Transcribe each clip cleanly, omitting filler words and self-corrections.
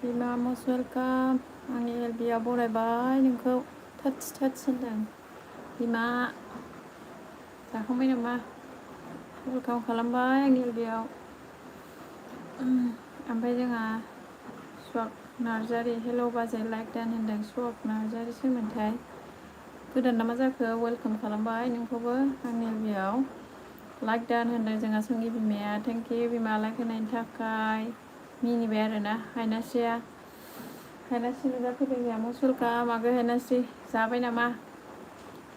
बिमा must welcome आंनि एलबियाव बरायबाय नोंखौ थोत्स थोत्स होनदों बिमा जाखांबाय नामा वेलकाम खालामबाय आंनि एलबियाव ओमफ्राय जोंहा सुवाक नार्जारि हेल' बाजै लाइक दान होनदों सुवाक नार्जारि सोरमोनथाय गोदान नामा जाखो वेलकाम खालामबाय नोंखौबो आंनि एलबियाव लाइक दान होनदों जोंहा संगी बिमाया थेंक इउ बिमा लाइक होनायनि थाखाय मिनिबाय आरोना हायनास्रिया हायनास्रि नुजाफैदों जोंहा मस्ट वेलकाम आगै हायनास्रि जाबाय नामा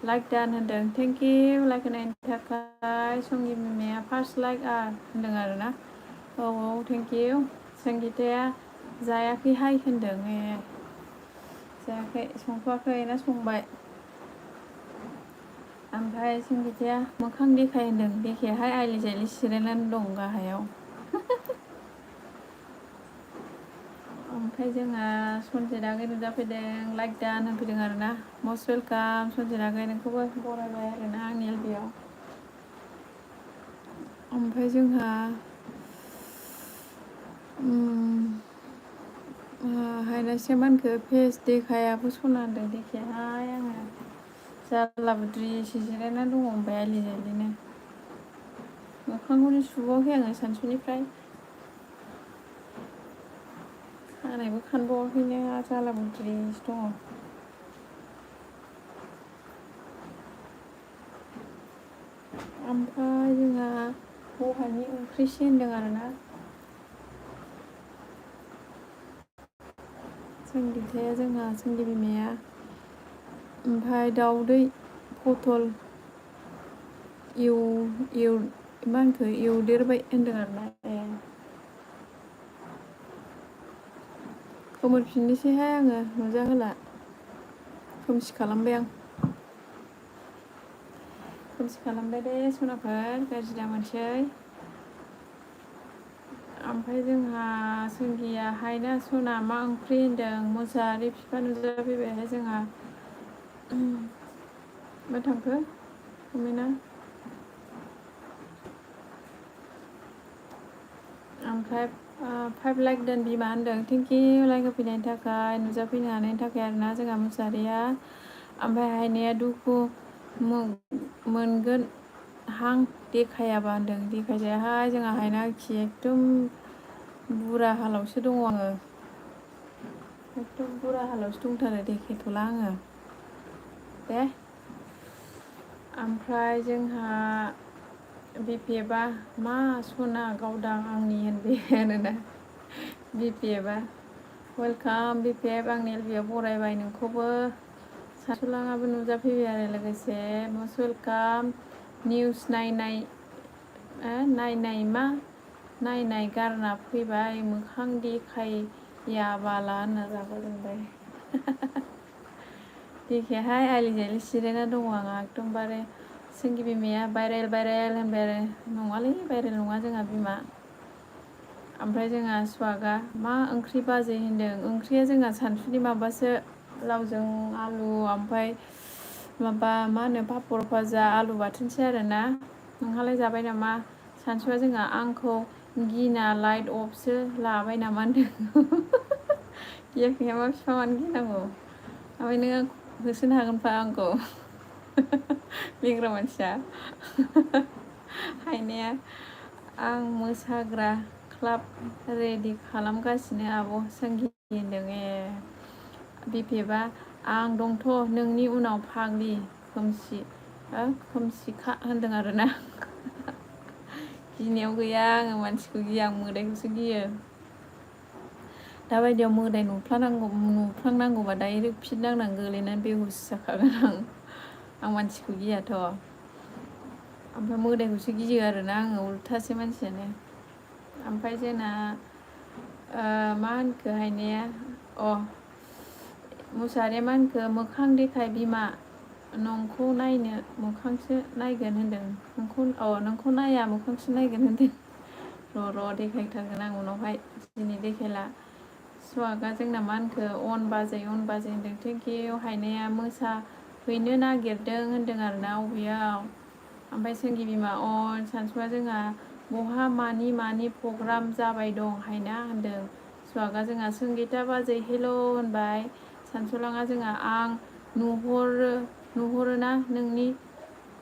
लाइक दान होनदों थेंक इउ लाइक होनायनि थाखाय संगी बिमाया फार्स्ट लाइक होनदों आरोना औ थेंक इउ संगिताया जायाखैहाय होनदों जायाखै संथ'वाखै ना संबाय ओमफ्राय संगिताया मोखां देखाय होनदों देखायाहाय आइलि जायलि जिरायनानै दं गाहायाव ओमफ्राय जोंहा सनजित आगै नुजाफैदों लाइक दान होनफैदों आरोना मस्ट वेलकाम सनजित आगै नोंखौबो बरायबाय आरोना आंनि एलबियाव ओमफ्राय जोंहा हायनास्रिया मा होनखो फेस देखायाबो सना होनदों देखायाहाय आङो जारला बुद्रिसो जिरायना दङ ओमफ्राय आइलि जायलिनो मोखांखौनो सुबावाखै आङो सानसुनिफ्राय खानायबो खानबावाखैनो जारला बुद्रिसो दङ ओमफ्राय जोंहा बहानि ओंख्रिसो होनदों आरोना संगिताया जोंहा संगी बिमाया ओमफ्राय दाउदै पटल मा होनखो एवदेरबाय होनदों आरोना खोमोरफिननोसैहाय आङो नुजाहोला खोमसि खालामबाय आं खोमसि खालामबाय दे सनाफोर गाज्रि दामोनसै ओमफ्राय जोंहा संगिया हायना सना मा ओंख्रि होनदों मोसाहारि बिफा नुजाफैबायहाय जोंहा मा थांखो कमेन्टआ ओमफ्राय 5 लाइक दान बिमा होनदों थेंक इउ लाइक होफैनायनि थाखाय नुजाफैनो हानायनि थाखाय आरोना जोंहा मोसाहारिया ओमफ्राय हायनाया दुखु मोनगोन हां देखायाबा होनदों देखायजायाहाय जोंहा हायना आखि एकदम बुरा हालावसो दङ आङो एकदम बुरा हालावसो दंथारो देखायथ'ला आङो दे ओमफ्राय जोंहा बिपिएफआ मा सना गावदां आंनि होनबाय आरोना बिपिएफआ वेलकाम बिपिएफ आंनि एलबियाव बरायबाय नोंखौबो सासुलाङाबो नुजाफैबाय आरो लोगोसे मस्ट वेलकाम निउस नायनाय गारना फैबाय मोखां देखायाबाला होनना रागा जोंबाय देखायाहाय आइलि जायलि जिरायना दङ आंहा एकदमबारे संगी बिमाया भाइरेल होनबाय आरो नङालै भाइरेल नङा जोंहा बिमा ओमफ्राय जोंहा सुवागा मा ओंख्रि बाजै होनदों ओंख्रिया जोंहा सानसुनि माबासो लावजों आलु ओमफ्राय माबा मा होनो पापर भाजा आलु बाथोनसै आरोना नोंहालाय जाबाय नामा सानसुआ जोंहा आंखौ गिना लाइट अफसो लाबाय नामा होनदों गियाखैहाय मा बिफा मानो गिनांगौ ओमफ्राय नों होसोनो हागोनफा आंखौ गिग्रा मानसिया हायनाया आं मोसाग्रा क्लाब रेडि खालामगासिनो आब' संगी होनदों बिपिएफआ आं दंथ' नोंनि उनाव फाग्लि खोमसिखा होनदों आरोना गिनायाव गैया आङो मानसिखौ गिया आं मोदायखौसो गियो दाबायदियाव मोदाय नुफ्लांनांगौबा डाइरेक्ट फिट नांनानै गोलैनानै बेहुस जाखागोन आं मानसिखौ गियाथ' ओमफ्राय मोदायखौसो गियो आरोना आङो उल्थासो मानसियानो ओमफ्राय जोंना मा होनखो हायनाया मुसाहारिया मा होनखो मोखां देखाय बिमा नोंखौ नायनो मोखांसो नायगोन होनदों नोंखौ नाया मोखांसो नायगोन होनदों र' देखायथारगोन आं उनावहाय दिनै देखायला सुवागा जोंना मा होनखो अन बाजै होनदों थेंक इउ हायनाया मोसाहैनो नागिरदों होनदों आरोना अबेयाव ओमफ्राय संगी बिमा सानसुआ जोंहा बहा मानि प्रग्राम जाबाय दं हायना होनदों कुसुआगा जोंहा संगिता बाजै हेल' होनबाय सानसुलाङा जोंहा आं नुहुरोना नोंनि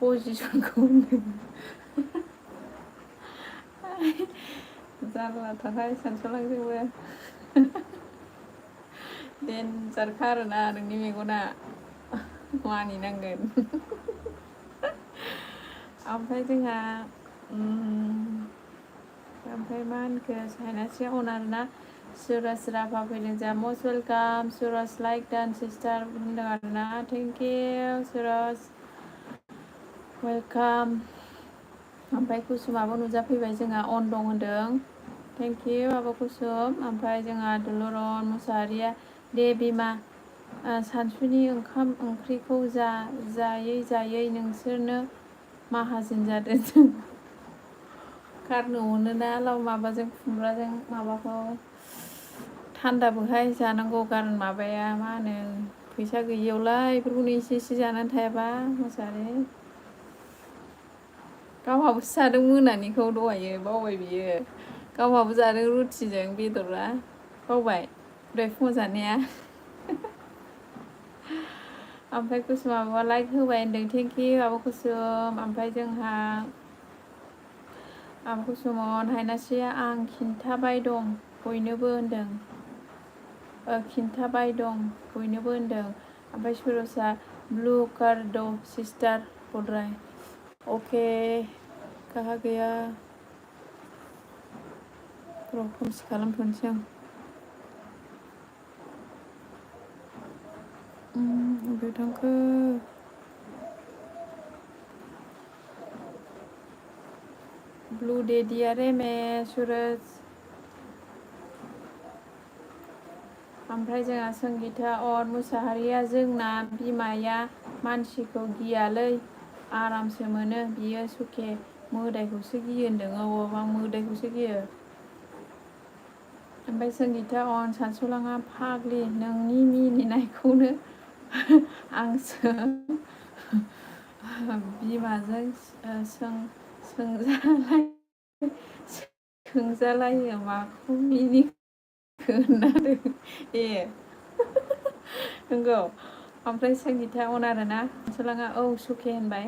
पजिसनखौ जारला थाखाय सानसुलांजोंबो देन्जारखा आरोना नोंनि मेगना मानिनांगोन ओमफ्राय जोंहा ओमफ्राय मा होनखो साइनासया अन आरोना सुरज राभा फैदों जोंहा मस्ट वेलकाम सुरज लाइक डान सिस्टार होनदों आरोना थेंक इउ सुरज वेलकाम ओमफ्राय कुसुमाबो नुजाफैबाय जोंहा अन दं होनदों थेंक इउ आब' कुसुम ओमफ्राय जोंहा दुलुरन मुसाहारिया दे बिमा सानसुनि ओंखाम ओंख्रिखौ जायै जायै नोंसोरनो माहाजोन जादों जों गारनो मोनोना लाव माबाजों खुमब्राजों माबाखौ थान्दाबोहाय जानांगौ गार माबाया मा होनो फैसा गैयियावलाय बेफोरखौनो एसे एसे जानानै थायाबा मोसाहारि गावहाबो जादों मोनानिखौ दहायो बावबाय बियो गावहाबो जादों रुटिजों बेदरा बावबाय दहाय फुङाव जानाया ओमफ्राय कुसुम आब'आ लाइक होबाय होनदों थेंक इउ आब' कुसुम ओमफ्राय जोंहा आब' कुसुमन हायनासिया आं खिन्थाबाय दं बयनोबो होनदों खिन्थाबाय दं बयनोबो होनदों ओमफ्राय सुरजआ ब्लु कार्ड सिस्टार बद्राय अके काहा गैया र' खोमसि खालामथ'नोसै आं बबेयाव थांखो ब्लु डेडिया रेमे सुरज ओमफ्राय जोंहा संगिता अर मुसाहारिया जोंना बिमाया मानसिखौ गियालै आरामसो मोनो बियो सुखे मोदायखौसो गियो होनदों औ आं मोदायखौसो गियो ओमफ्राय संगिता अन सानसुलाङा फाग्लि नोंनि मिनिनायखौनो आंसो बिमाजों सोंजालायो माखौ मिनिखो होननानै ए नंगौ ओमफ्राय संगिता अन आरोना सानसुलाङा औ सुखे होनबाय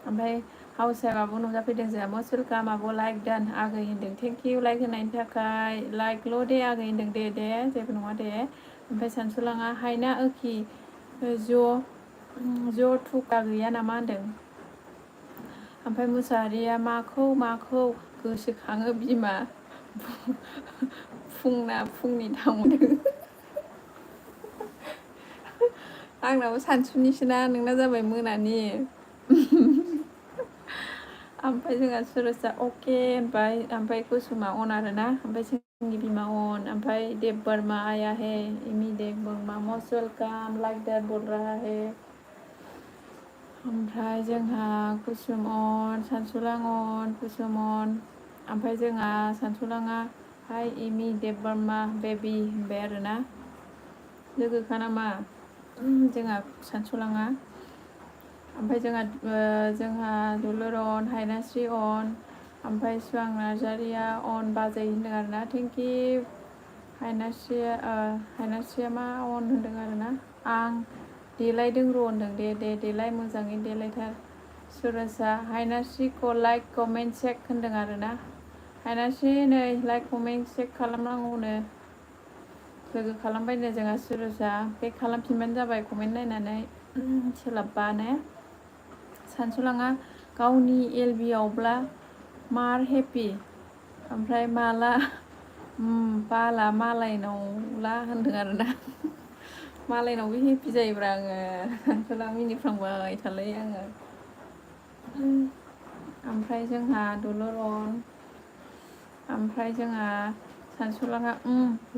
ओमफ्राय हाउसाबाबो नुजाफैदों जोंहा मस्ट वेलकाम आब' लाइक डान आगै होनदों थेंक इउ लाइक होनायनि थाखाय लाइकल' दे आगै होनदों दे जेबो नङा दे ओमफ्राय सानसुलाङा हायना ओखि ज' थुखा गैया नामा होनदों ओमफ्राय मुसाहारिया माखौ गोसोखाङो बिमा फुंनि थांदों आंनाबो सानसुनिसोना नोंना जाबाय मोनानि ओमफ्राय जोंहा सुरजआ अके होनबाय ओमफ्राय कुसुमा अन आरोना ओमफ्राय जोंनि बिमा अन ओमफ्राय देब बोरमा आया हे इमि देब बोरमा मस्ट वेलकाम लाइक देट बोल रहा है ओमफ्राय जोंहा कुसुम अन सानसुलां अन कुसुम अन ओमफ्राय जोंहा सानसुलाङा हाय इमि देब बोरमा बेबि होनबाय आरोना लोगोखा नामा जोंहा सानसुलाङा ओमफ्राय जोंहा दुलुरन हायनास्रि अन ओमफ्राय सुवां नार्जारिया अन बाजै होनदों आरोना थेंक इउ हायनास्रिया मा अन होनदों आरोना आं देलायदों र' होनदों दे देलाय मोजाङै देलायथार सुरजआ हायनास्रिखौ लाइक कमेन्ट चेक होनदों आरोना हायनास्रि नै लाइक कमेन्ट चेक खालामनांगौनो लोगो खालामबायनो जोंहा सुरजआ बेक खालामफिनबानो जाबाय कमेन्ट नायनानै सोलाबबानो सानसुलाङा गावनि एलबियावब्ला मार हेपि ओमफ्राय बाला मालायनावला होनदों आरोना मालायनावबो हेपि जायोब्रा आङो सानसुलां मिनिफ्लांबाय थालाय आङो ओमफ्राय जोंहा दुलुरन ओमफ्राय जोंहा सानसुलाङा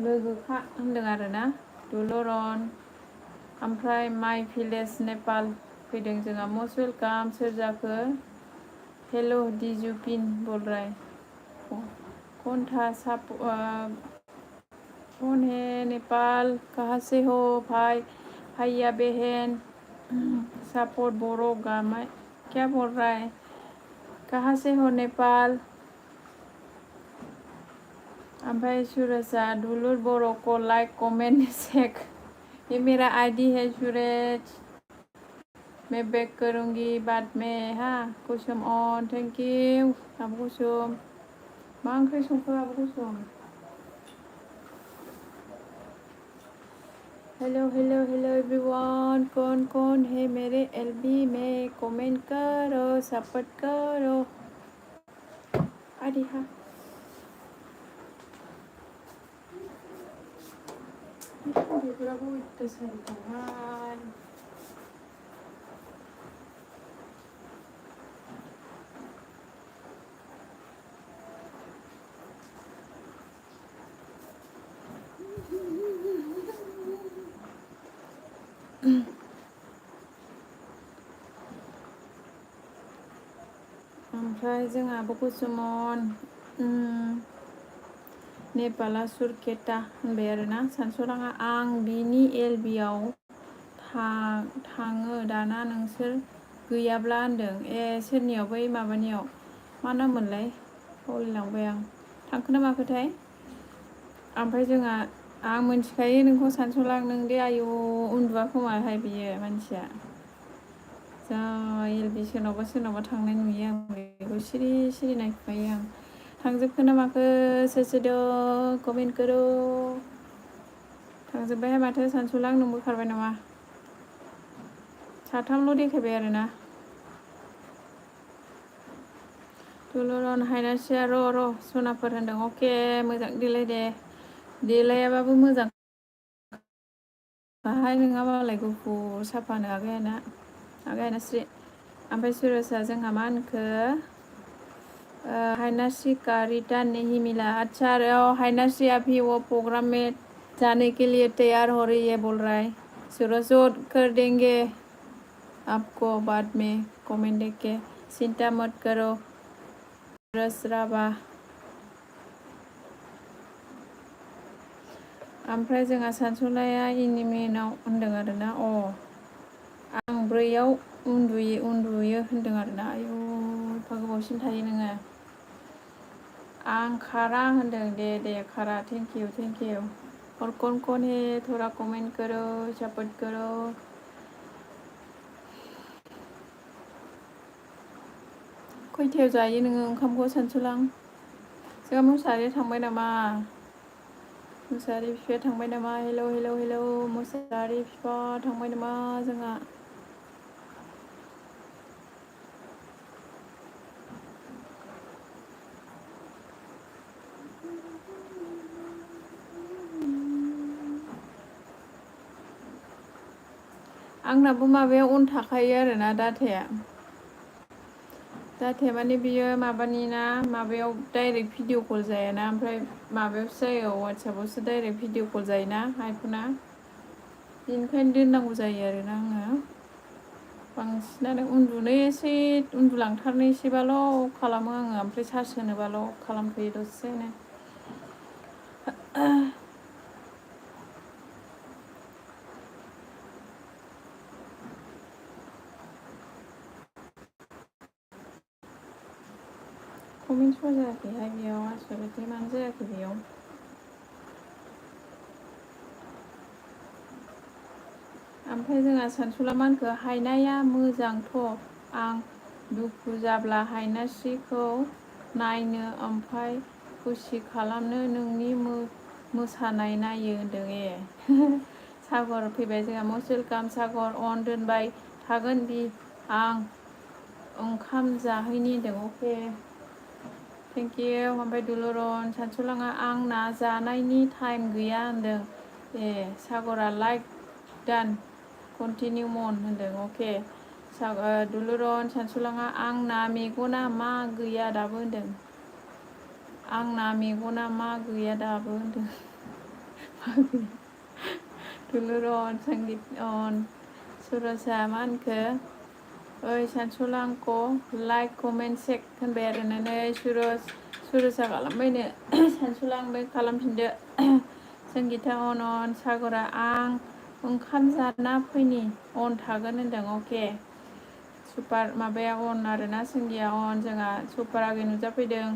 लोगोखा होनदों आरोना दुलुरन ओमफ्राय माइ भिलेज नेपाल फैदों जोंहा मस्ट वेलकाम सोर जाखो हेल' दिजुपिन बलराय कौन है नेपाल कहाँ से हो भैया बहन सपोर्ट बोरो गामा क्या बोल रहा है कहाँ से हो नेपाल ओमफ्राय सुरेशा दुलुर बर को लाइक कमेंट चेक। ये मेरा आईडी है सुरेश। मैं बैक करूँगी बाद में। हाँ कुसुम ऑन थैंक यू अब कुसुम। मा ओंख्रि संखो अब Kusum? Hello hello hello everyone. कौन कौन है मेरे एलबी में? कमेंट करो, सपोर्ट करो। अरे हाँ बेफोराबो दosay थांबाय। ओमफ्राय जोंहाबो कुसुमन नेपाला सुरकेटा होनबाय आरोना सानस'राङा। आं बिनि एलबियाव थाङो दाना नोंसोर गैयाब्ला होनदों। ए सोरनियाव? बै माबानियाव मा नाम मोनलाय? बावलायलांबाय आं। थांखोना माखोथाय? ओमफ्राय जोंहा आं मिन्थिखायो नोंखौ सानस'लां। नों दे आयु उन्दुआ खोमाहाय बियो मानसिया। जा एलबि सोरनावबा सोरनावबा थांनाय नुयो आं बेखौ सिरि सिरि नायखुमायो आं। थांजोबखोना माखो? सोर सोर दं कमेन्ट करो। थांजोब्बायहाय माथो सानस'लां। नोंबो खारबाय नामा? साथामल' देखायबाय आरोना। दुलुरन हायनासिया र' सनाफोर होनदों। अके मोजां देलाय दे। देलायाबाबो मोजां बाहाय नोङा मालाय गुफुर साफानो आगायाना आगायानास्रि। ओमफ्राय सुरेशा जोंहा मा होनखो? हायनासी कारिता नहीं मिला। अच्छा हायनासी अभी वो प्रोग्राम में जाने के लिए तैयार हो रही है बोल रहा है। सूरज कर देंगे आपको बाद में कमेंट देख के। चिंता मत करो रसराबा। ओमफ्राय जोंहा सानसुलाया इनिमेनाव होनदों आरोना। आं 4आव उन्दुयो होनदों आरोना। आयु एफा गोबावसिम थायो नोङो? आं खारा होनदों। दे खारा। Thank you. और कौन है थोड़ा कमेंट करो, सपोर्ट करो। खयथायाव जायो नोङो ओंखामखौ सानसुलां? जोंहा मुसाहारिया थांबाय नामा? मुसाहारि बिफाया थांबाय नामा? हेलौ मुसाहारि बिफा थांबाय नामा जोंहा? आंनाबो माबायाव अन थाखायो आरोना डाटाया माने बियो माबानि ना माबायाव डाइरेक्ट भिडिअ कल जायाना। ओमफ्राय माबायावसो जायो वाट्सएपावसो डाइरेक्ट भिडिअ कल जायोना आइफना। बेनिखायनो दोननांगौ जायो आरोना आङो। बांसिनानो उन्दुलांथारनोसैबाल' खालामो आङो। ओमफ्राय चार्ज होनोबाल' खालामथ'यो दसेनो। कमेन्टसबो जायाखैहाय बेयाव। आसलथे मानो जायाखै बेयाव? ओमफ्राय जोंहा सानसुला मा होनखो? हायनाया मोजांथ'। आं दुखु जाब्ला हायनास्रिखौ नायनो ओमफ्राय खुसि खालामनो नोंनि मोसानाय नायो होनदों। ए सागर फैबाय जोंहा। मस्ट वेलकाम सागर। अन दोनबाय थागोन दि आं ओंखाम जाहैनि होनदों। अके थेंक इउ। ओमफ्राय दुलुरन सानसुलाङा आंना जानायनि टाइम गैया होनदों। ए सागरा लाइक डान कन्टिनिउ मन होनदों। अके दुलुरन सानसुलाङा आंना मेगना मा गैया दाबो होनदों। आंना मेगना मा गैया दाबो होनदों। दुलुरन संगित अन सुरसा मा होनखो? ओइ सानसुलांख' लाइक कमेन्ट चेक होनबाय आरोना। नै सुरसा खालामबायनो। सानसुलांबो खालामफिनदो। संगिता अन सागरा आं ओंखाम जाना फैनि अन थागोन होनदों। अके सुपार माबाया अन आरोना। संगिया अन। जोंहा सुपार आगै नुजाफैदों।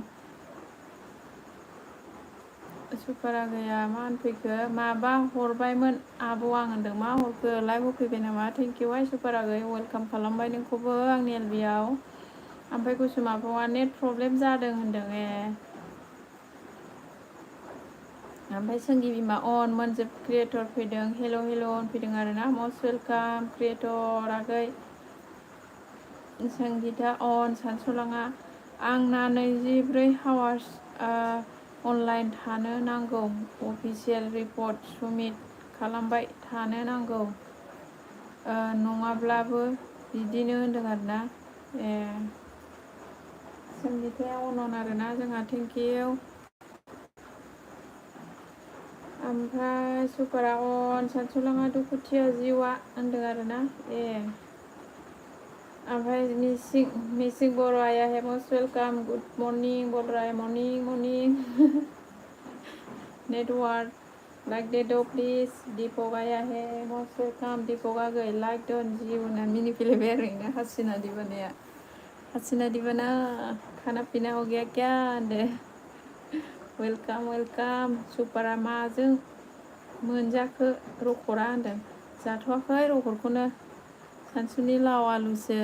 सुपारा गैया मा होनफैखो माबा हरबायमोन आब' आं होनदों मा हरखो लाइभ होफैबाय नामा थेंकिउ हाय सुपारा गै वेलकाम खालामबाय नोंखौबो आंनि एलबियाव ओमफ्राय गुसुम आब'आ नेट प्रब्लेम जादों होनदों ओमफ्राय सोंगि बिमा अन मोनजोब क्रिएटर फैदों हेल' होनफैदों आरोना मस्ट वेलकाम क्रिएटर आगै संगिता अन सानसुलाङा आंना 24 हावार्स अनलाइन थानो नांगौ अफिसियेल रिपर्ट सबमिट खालामबाय थानो नांगौ नङाब्लाबो बिदिनो होनदों आरोना संगिताया अन आरोना जोंहा थेंकिउ ओमफ्राय सुपारा अन सानसुलाङा दुखुथिया जिउआ होनदों आरोना ओमफ्राय मिसिं बर' आइया hey most welcome good morning बर'राय मर्निं नेटवार्क लाइक डेट प्लिज दीपक आया हे मस्ट वेलकाम दीपक आगै लाइक डन जिउ होनना मिनिफैलायबाय ओरैनो हासिना दिबाना खाना पिना हो गया क्या होनदो वेलकाम सुपारा माजों मोनजाखो रखरा होनदों जाथ'वाखै रखरखौनो सानसुनि लाव आलुसो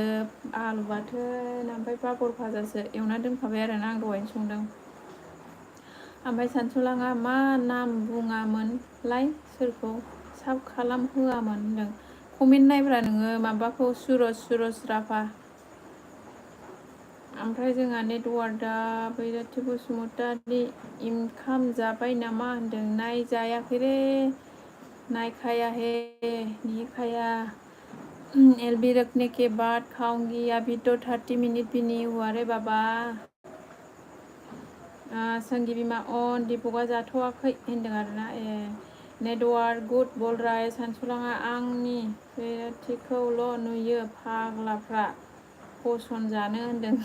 आलु बाथोन ओमफ्राय पापर भाजासो एवना दोनखाबाय आरोना आं दहायनो संदों ओमफ्राय सानसुलाङा मा नाम बुङामोनलाय सोरखौ साब खालाम होआमोन होनदों कमेन्ट नायब्रा नोङो माबाखौ सुरज राभा ओमफ्राय जोंहा नेटवार्कआ बैराथि बसुमतारी ओंखाम जाबाय नामा होनदों नायजायाखैरे नायखाया हे निखाया एलबी रखने के बाद खाऊंगी अभी तो 30 मिनट भी नहीं हुआ रे बाबा संगी बिमा अन दीपकआ जाथ'वाखै होनदों आरोना नेटवार्क गुड बलराय सानसुलाङा आंनि बैराथिखौल' नुयो फाग्लाफ्रा बसन जानो होनदों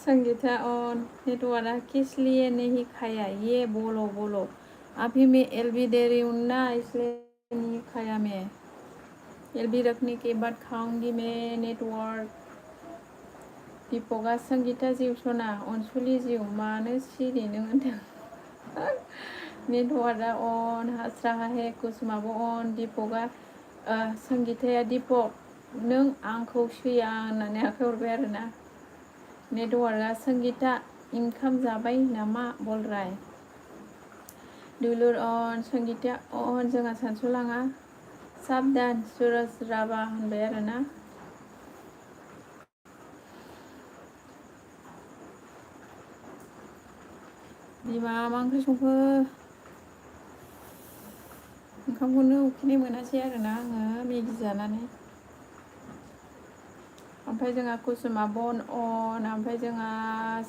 संगीता अन नेटवार्कआ किस लिए नहीं खाया ये बोलो अभी मैं एलबी दे रही हूँ ना इसलिए नहीं खाया मैं एलबी रखने के बाद खाऊंगी मैं नेटवर्क दीपकआ संगीता जिउ सना अनसुलि जिउ मानो सिरि नों होनदों नेटवार्कआ अन हास्राहा हे कुसुमाबो अन दीपकआ संगीताया दीपक नों आंखौ सैया होननानै आखाइ हरबाय आरोना नेटवार्कआ संगीता ओंखाम जाबाय नामा बलराय दुलुर अन संगीता अन जोंहा सानसुलाङा साबधान सुरज राभा होनबाय आरोना बिमा मा ओंख्रि संखो ओंखामखौनो उखैनाय मोनासै आरोना आङो मेगि जानानै ओमफ्राय जोंहा कुसुमा बन अन ओमफ्राय जोंहा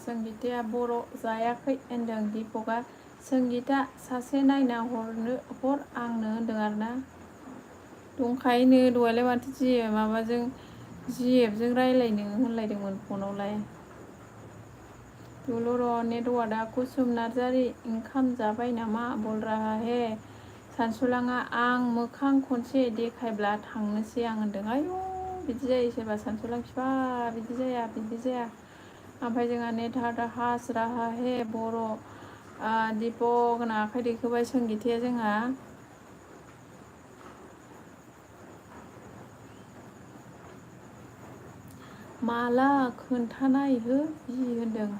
संगीताया बर' जायाखै होनदों दीपकआ संगीता सासे नायना हर आंनो होनदों आरोना दंखायोनो दहायलाय माथो माबाजों जिएफजों रायज्लायनो होनलायदोंमोन फनावलाय दुलुर नेटवार्कआ कुसुम नार्जारि ओंखाम जाबाय नामा बलराहा हे सानसुलाङा आं मोखां खनसे देखायब्ला थांनोसै आं होनदों आयु बिदि जायो सोरबा सानसुलां फिफा बिदि जाया ओमफ्राय जोंहा नेटवार्कआ हास्राहा हे बर' दीपक होनना आखाइ दैखोबाय संगीताया जोंहा माला खोन्थानाय हो बि होनदों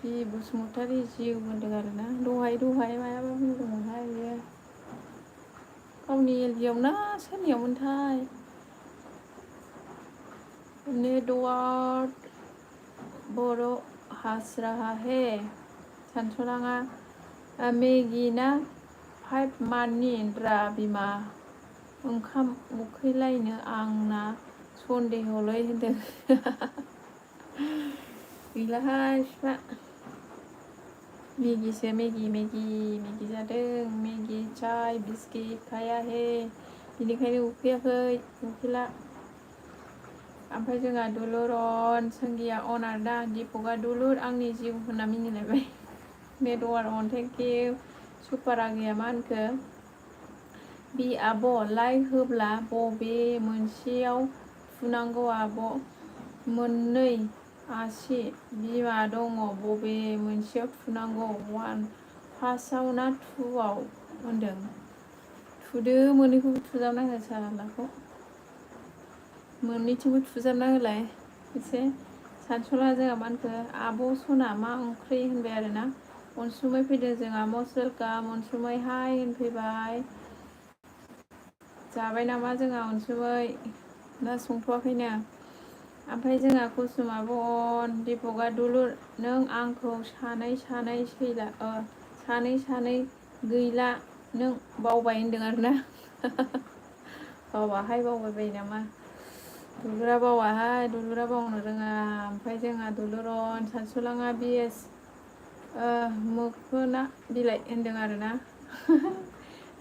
बि बसुमतारी जिउ होनदों आरोना दहाय मायाबा बुंदोंमोनहाय बियो गावनि एलबियाव ना सोरनियावमोनथाय नेटवार्क बर' हास्राहा हे सानसुलाङा मेगि ना 5 माननि द्रा बिमा ओंखाम उखैलायनो आंना सन्देहलै होनदों गैलाहाय फिफा मेगिसो मेगि जादों मेगि चाय बिस्किट खाया हे बिनिखायनो उखैला ओमफ्राय जोंहा दुलुर अन संगिया अन आरोना दीपकआ दुलुर आंनि जिउ होनना मिनिलायबाय नेटवार्क अन थेंकिउ सुपारा गैया मा होनखो बि आब' लाइक होब्ला बबे मोनसेयाव थुनांगौ आब' मोननै आसि बिमा दङ बबे मोनसेयाव थुनांगौ 1 फार्स्टआव ना टुआव होनदों? थुदो मोननैखौबो थुजाबना हो सालाखौ मोननैथिंबो थुजाबना होलाय एसे। सानसुला जोंहा मा होनखो आब' सना मा ओंख्रि होनबाय आरोना। अनसुमै फैदों जोंहा मस्ट वेलकाम। अनसुमै हाय होनफैबाय। जाबाय नामा जोंहा अनसुमै ना संथ'वाखैनो? ओमफ्राय जोंहा कुसुमा बन दीपकआ दुलुर नों आंखौ सानै गैला नों बावबाय होनदों आरोना। बावबाय बायो नामा? दुलुरा बावाहाय दुलुरा बावनो रोङा। ओमफ्राय जोंहा दुलुरन सानसुलाङा बिएस मोखोना बिलाइ होनदों आरोना।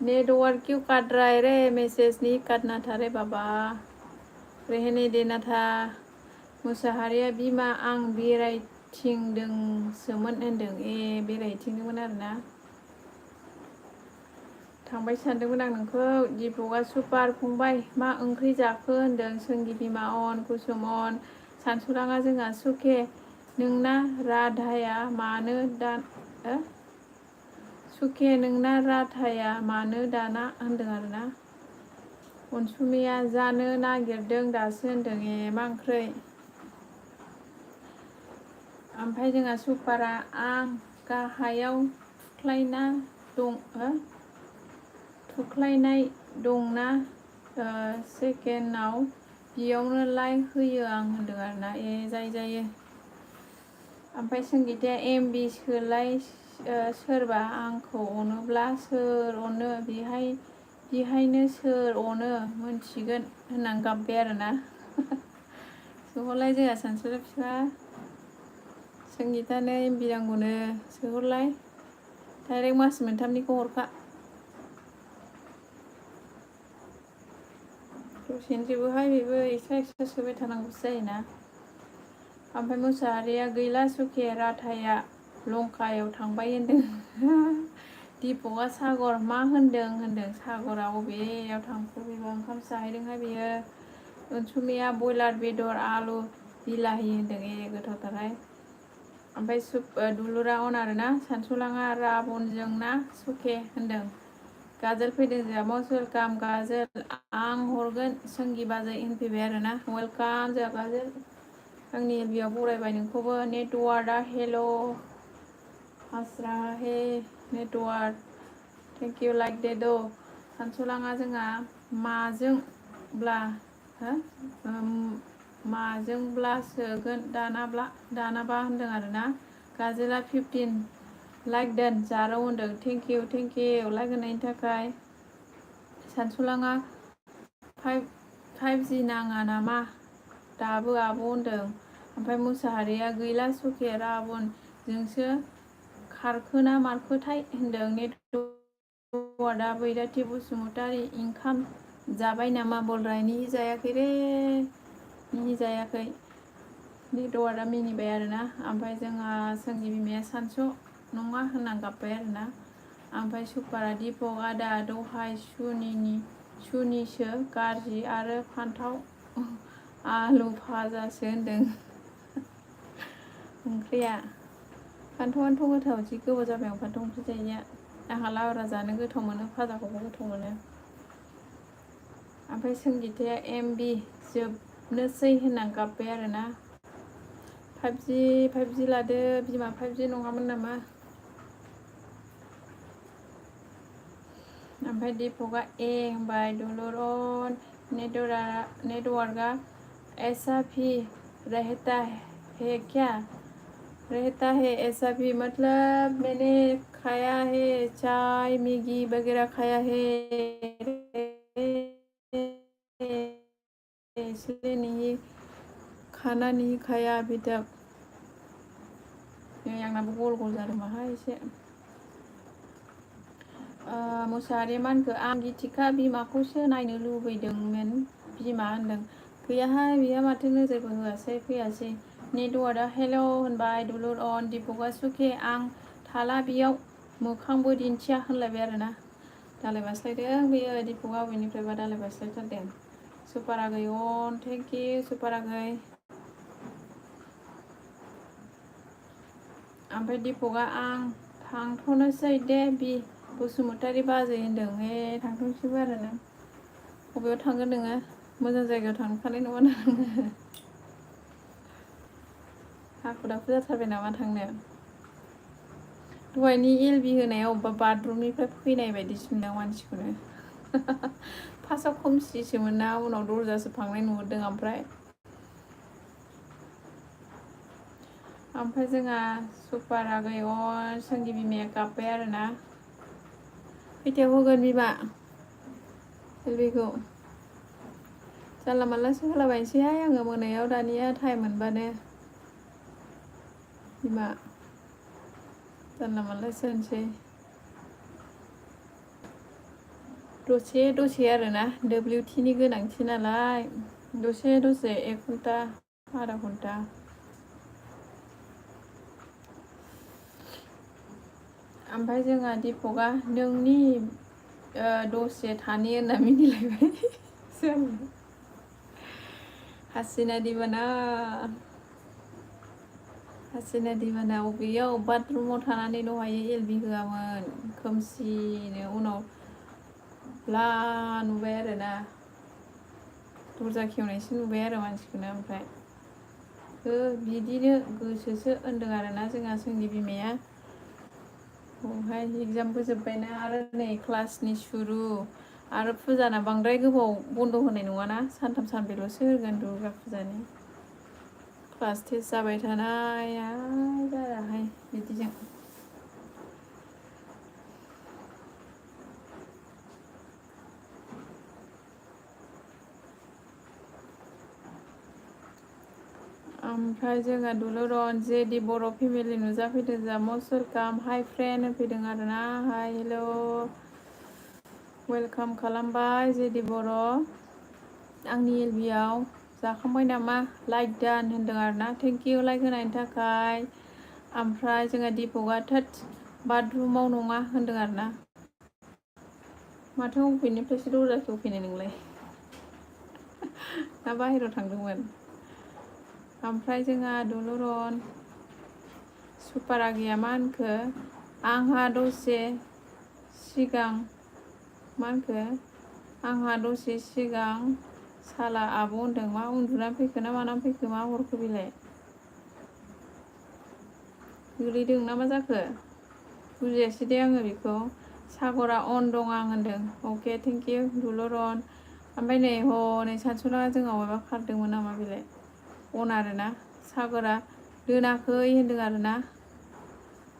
नेटवर्क क्यों काट रहा है रे? मैसेज नहीं काटना था रे बाबा, रहने देना था। मुसाहारिया बिमा आं बेरायथिंदोंसोमोन होनदों। बेरायथिंदोंमोन आरोना। थांबाय सानदोंमोन आं नोंखौ। दीपकआ सुपार फंबाय मा ओंख्रि जाखो होनदों। सोंगि बिमा अन कुसुम अन। सानसुलाङा जोंहा सुखे नोंना राधाया मानो सुखे नोंना राधाया मानो दाना होनदों आरोना। अनसुमैया जानो नागिरदों दासो होनदों। मा ओंख्रै? ओमफ्राय जोंहा सुपारा आं गाहायाव थुख्लायनाय दंना सेकेन्डआव बेयावनो लाइक होयो आं होनदों आरोना। जायो। ओमफ्राय संगिताया MB सोलाय सोरबा आंखौ अनोब्ला सोर अनो बेहायनो सोर अनो मोनथिगोन होननानै गाबबाय आरोना। सोहरलाय जोंहा सानसुला फिफा संगितानो MB नांगौनो सोहरलाय। डाइरेक्ट मास मोनथामनिखौ हरखा। दसेनो जोबोहाय बेबो एक्सट्रा सोबाय थानांगौसो जायोना। ओमफ्राय मुसाहारिया गैला सुखे राधाया लंकायाव थांबाय होनदों। दीपकआ सागर मा होनदों सागरा अबेयाव थांखो बेबा ओंखाम जाहैदोंहाय बेयो। अनसुमैया बयलार बेदर आलु बिलाहि होनदों। गोथावथारहाय। ओमफ्राय दुलुरा अन आरोना। सानसुलाङा राबनजों ना सुखे होनदों। गाजोल फैदों जोंहा मस्ट वेलकाम गाजोल आं हरगोन सोंगि बाजै होनफैबाय आरोना। वेलकाम जोंहा गाजोल। आंनि एलबियाव बरायबाय नोंखौबो। नेटवार्कआ हेल' हास्रा hey network thank you like दे द'। सानसुलाङा जोंहा माजोंब्ला सोगोन दानाबा होनदों आरोना। गाजोला 15 लाइक दोन जारौ होनदों। थेंक इउ लाइक होनायनि थाखाय। सानसुलाङा 5G नाङा नामा दाबो आब' होनदों। ओमफ्राय मुसाहारिया गैला सुखे राबन जोंसो खारखोना मारखोथाय होनदों। नेटवार्कआ बैराथि बसुमतारी इंखाम जाबाय नामा बलराय? निहि जायाखै रे निहि जायाखै। नेटवार्कआ मिनिबाय आरोना। ओमफ्राय जोंहा सोंगि बिमाया सानसु नङा होनना गाबबाय आरोना। ओमफ्राय सुपारा दीपक आदा दहाय सुनिसो गाज्रि आरो फान्थाव आलु फाजासो होनदों। ओंख्रिया फान्थावानोथ' गोथाव जि गोबाव जाबाय आं फान्थाव ओंख्रि जायैया। आंहा लाब्रा जानो गोथाव मोनो फाजाखौबो गोथाव मोनो। ओमफ्राय संगिताया MB जोबनोसै होनना गाबबाय आरोना। 5G लादो बिमा 5G नङामोन नामा? ओमफ्राय दीपकआ होनबाय दुलुर अन नेटवार्कआ ऐसा भी रहता है क्या? रहता है ऐसा भी मतलब मैंने खाया है चाय मैगी वगैरह खाया है इसलिए नहीं खाना नहीं खाया अभी तक। आंनाबो गल गल जादों माहाय एसे। मुसाहारि मानखो आं गिथिखा बिमाखौसो नायनो लुबैदोंमोन बिमा होनदों। गैयाहाय बिहा माथो नोजोरबो होआसै फैयासै। नेटवार्कआ हेल' होनबाय दुलुर अन। दीपकआ सुखे आं थाला बेयाव मोखांबो दिन्थिया होनलायबाय आरोना। दालाय बास्लायदों बेयो दीपकआ अबेनिफ्रायबा दालाय बास्लायथारदों। सुपारागै अन थेंक इउ सुपारागै। ओमफ्राय दीपकआ आं थांथ'नोसै दे बसुमतारी बाजै होनदों। थांथ'नोसैबो आरो नों बबेयाव थांगोन नोङो? मोजां जायगायाव थांखानाय नङा नोङो। हाखु दाखु जाथारबाय नामा थांनो? दहायनि एलबि होनायाव अबेबा बाथरुमनिफ्राय फैनाय बायदिसो मोनदों मानसिखौनो। फार्स्टआव खोमसिसोमोन ना, उनाव दरजासो फांनाय नुहुरदों। ओमफ्राय जोंहा सुपार आगै सोंगि बिमाया गाब्बाय आरोना। खैथायाव होगोन बिमा एलबिखौ? जानला मानलासो होलाबायनोसैहाय आङो मोनायाव दानिया टाइम मोनबानो। बिमा जानला मानलासो होनसै। दसे दसे आरोना, WTनि गोनांथि नालाय दसे दसे 1 घन्टा आधा घन्टा। ओमफ्राय जोंहा दीपकआ नोंनि दसे थानि होनना मिनिलायबाय। हासिना दिबाना अबेयाव बाथरुमाव थानानै दहायो एलबि होआमोन खोमसिनो। उनाव ब्ला नुबाय आरोना, दरजा खेवनायसो नुबाय आरो मानसिखौनो। ओमफ्राय बिदिनो गोसोसो होनदों आरोना जोंहा जोंनि बिमाया। बेवहाय एगजामबो जोब्बायना, आरो नै क्लासनि सुरु, आरो फुजाना बांद्राय गोबाव बन्द' होनाय नङाना, सानथाम सानब्रैल'सो होगोन दुर्गा फुजानि। क्लास टेस्ट जाबाय थानाय जायाहाय बिदिजों। ओमफ्राय जोंहा दुलुरन जेदि बर' फेमिलि नुजाफैदों जा मस्ट वेलकाम हाइ फ्रेन्ड होफैदों आरोना। हाय हेल' वेलकाम खालामबाय जेदि बर'। आंनि एलबियाव जाखांबाय नामा? लाइक डान होनदों आरोना। थेंक इउ लाइक होनायनि थाखाय। ओमफ्राय जोंहा दीपकआ थोद बाथरुमाव नङा होनदों आरोना। माथो अबेनिफ्रायसो दरजा खेवफैनाय नोंलाय? ना बाहेरायाव थांदोंमोन? ओमफ्राय जोंहा दुलुरन सुपार आगैया मा होनखो? आंहा दसे सिगां साला आब' होनदों। मा उन्दुनानै फैखो ना मानानै फैखो? मा हरखो बेलाय? गोलैदों ना मा जाखो? बुजियासै दे आङो बेखौ। सागरा अन दं आं होनदों। अके थेंक इउ दुलुरन। ओमफ्राय नै सानसुला जोंहा माबा खारदोंमोन नामा बेलाय? अन आरोना। सागरा दोनाखै होनदों आरोना।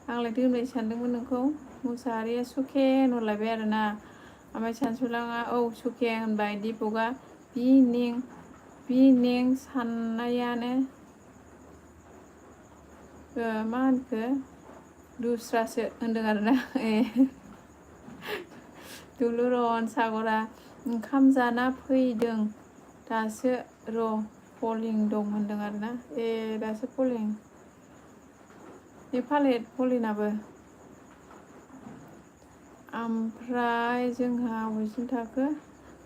आंलाय दोनबाय सानदोंमोन नोंखौ। मुसाहारिया सुखे होनहरलायबाय आरोना। ओमफ्राय सानसुलाङा औ सुखे होनबाय। दीपकआ बि नें साननायानो मा होनखो दुस्रासो होनदों आरोना। दुलुरन सागरा ओंखाम जाना फैदों दासो र' पलिं दं होनदों आरोना। दासो पलिं फाले पलिनाबो। ओमफ्राय जोंहा अबेसिम थाखो?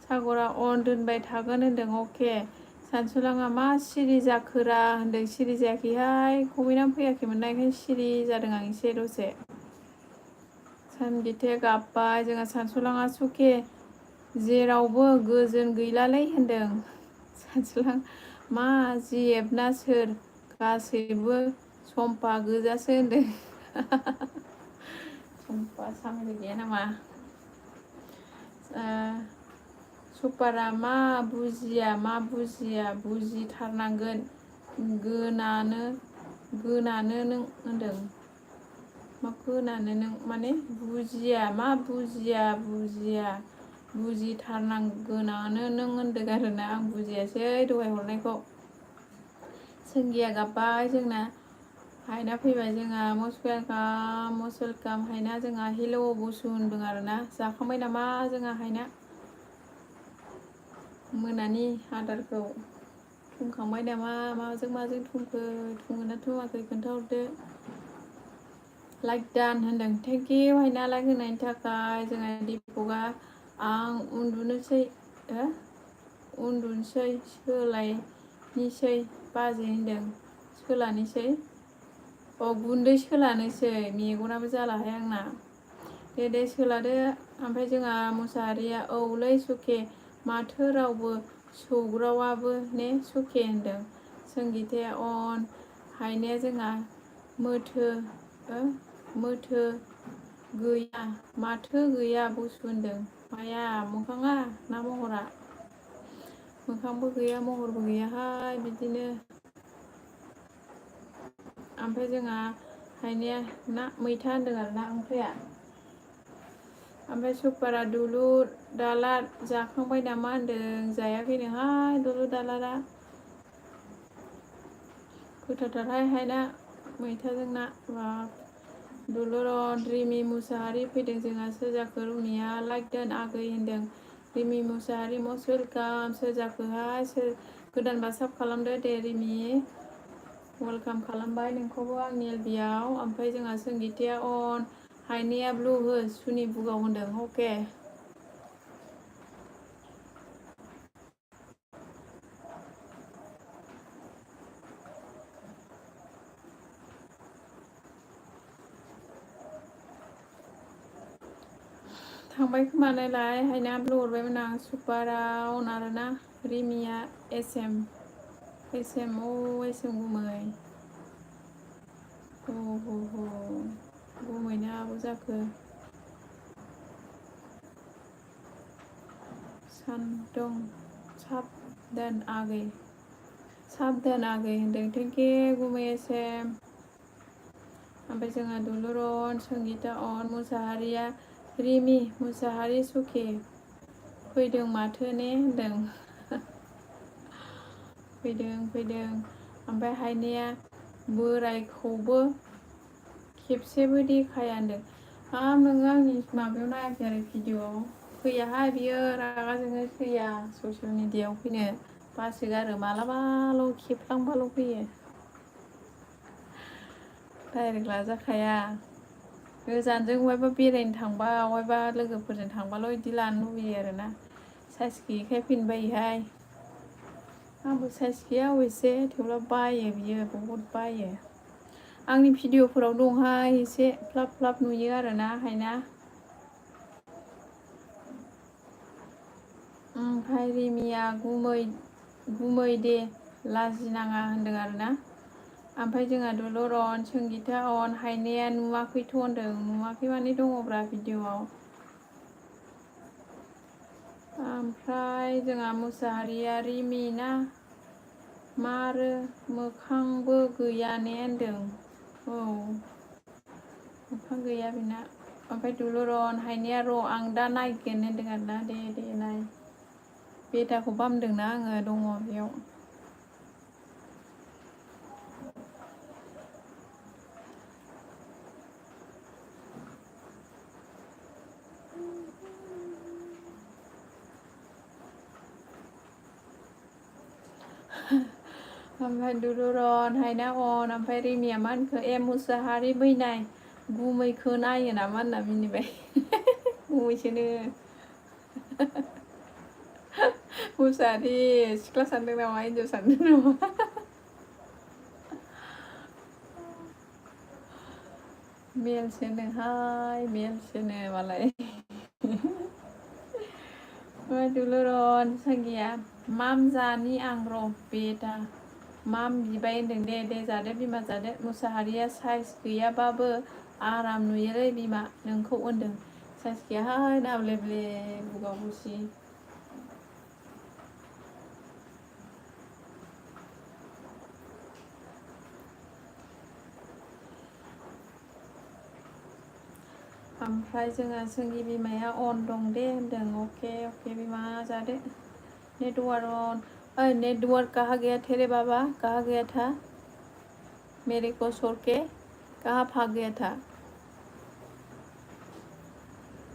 सागरा अन दोनबाय थागोन होनदों। अके सानसुलाङा मा सिरि जाखोरा होनदों। सिरि जायाखैहाय कमेन्टआनो फैयाखैमोन ना, ओंखायनो सिरि जादों आं एसे दसे। सानगिथे गाब्बाय। जोंहा सानसुलाङा सुखे जेरावबो गोजोन गैलालै होनदों। सानसुलां मा जिएफ ना सोर? गासैबो सम्फा गोजासो होनदों। सम्फा सामेल गैया नामा? सुपारा मा बुजिया बुजिथारनांगोन गोनानो नों होनदों। मा गोनानो नों माने? बुजिया बुजिथारनांगोनानो नों होनदों आरोना। आं बुजियासै दहाय हरनायखौ। सोंगिया गाब्बाय जोंना। हायना फैबाय जोंहा मस्ट वेलकाम हायना। जोंहा हेल' बसु होनदों आरोना। जाखांबाय नामा जोंहा हायना? मोनानि आदारखौ थुमखांबाय नामा? माजों थुमगोना थुमाखै खोन्थाहरदो। लाइक डान होनदों। थेंक इउ हायना लाइक होनायनि थाखाय। जोंहा दीपकआ आं उन्दुनोसै सोलायनिसै बाजै होनदों। सोलानिसै गुन्दै सोलानोसै मेगनाबो जालाहाय आंना दे सोलादो ओमफ्राय जोंहा मुसाहारिया औलै सुखे माथो रावबो सौग्रावाबो ने सुखे होनदों संगिताया अन हायनाया जोंहा मोथो गैया माथो गैया बुसु होनदों माया मोखाङा ना महरा मोखांबो गैया महरबो गैयाहाय बिदिनो ओमफ्राय जोंहा हायनाया ना मैथा होनदों आरो ना ओंख्रिया ओमफ्राय सुपारा दुलुर दालार जाखांबाय नामा होनदों जायाखैनोहाय दुलुर दालारा गोथावथारहाय हायना मैथाजों ना दुलुरन रिमि मुसाहारि फैदों जोंहा सोर जाखो रुमिया लाइक दोन आगै होनदों रिमि मुसाहारि मस्ट वेलकाम सोर जाखोहाय सोर गोदान बासाब खालामदो दे रिमि वेलकाम खालामबाय नोंखौबो आंनि एलबियाव ओमफ्राय जोंहा संगिताया अन हायनाया ब्लु हो सुनि बुगाव होनदों अके थांबाय खोमानायलाय हायना ब्लु हरबायमोन आं सुपाराव अन आरोना रिमिया एसएम गुमै गुमैनो आबो जाखो सान्दुं साबधान आगै होनदों थेंकिउ गुमै एसएम ओमफ्राय जोंहा दुलुरन संगिता अन मुसाहारिया रिमि मुसाहारि सुखे फैदों माथो ने होनदों फैदों ओमफ्राय हायनाया बोरायखौबो खेबसेबो देखाया होनदों नोङो आंनि माबायाव नायाखै आरो भिडिअआव फैयाहाय बियो रागा जोङो फैया ससियेल मिडियायाव फैनो बासोगारो मालाबाल' खेबलांबाल' फैयो डाइरेक्ट लाजाखाया गोजानजों अहायबा बेरायनो थांबा अहायबा लोगोफोरजों थांबाल' बिदि लानो लुबैयो आरोना साइस गैयिखाय फैनो बायोहाय आंबो साइस गैया अबयसे थेवब्लाबो बायो बियो बहुद बायो आंनि भिडिअफोराव दंहाय एसे फ्लाब नुयो आरोना हायना ओमफ्राय रिमिया गुमै दे लाजिनाङा होनदों आरोना ओमफ्राय जोंहा दुलुरन संगिता अन हायनाया नुवाखैथ' होनदों नुवाखै माने दङब्रा भिडिअआव ओमफ्राय जोंहा मुसाहारिया रिमि ना मारो मोखांबो गैया ने होनदों मोखां गैया बेना ओमफ्राय दुलुरन हायनाया र' आं दा नायगोन होनदों आरोना दे नाय बेटाखौ बामदोंना आङो दङ बेयाव ओमफ्राय दुलुरन हायना अन ओमफ्राय रिमिया मा होनखो मुसाहारि बैनाय गुमैखौ नायो नामा होनना मिनिबाय गुमैसोनो मुसाहारि सिख्ला सानदों नामा हिनजाव सानदों नामा मेलसोनो मालाय दुलुरन संगिया माम जानि आं र' बेटा माम बिबाय होनदों दे जादो बिमा जादो मुसाहारिया साइज गैयाबाबो आराम नुयोलै बिमा नोंखौ होनदों साइज गैयाहाय दाब्ले ब्ले बुगाव बुसि ओमफ्राय जोंहा जोंनि बिमाया अन दं दे होनदों अके बिमा जादो नेटवार्क अन नेटवर्क कहाँ गया तेरे बाबा कहाँ गया था मेरे को छोड़ के कहाँ भाग गया था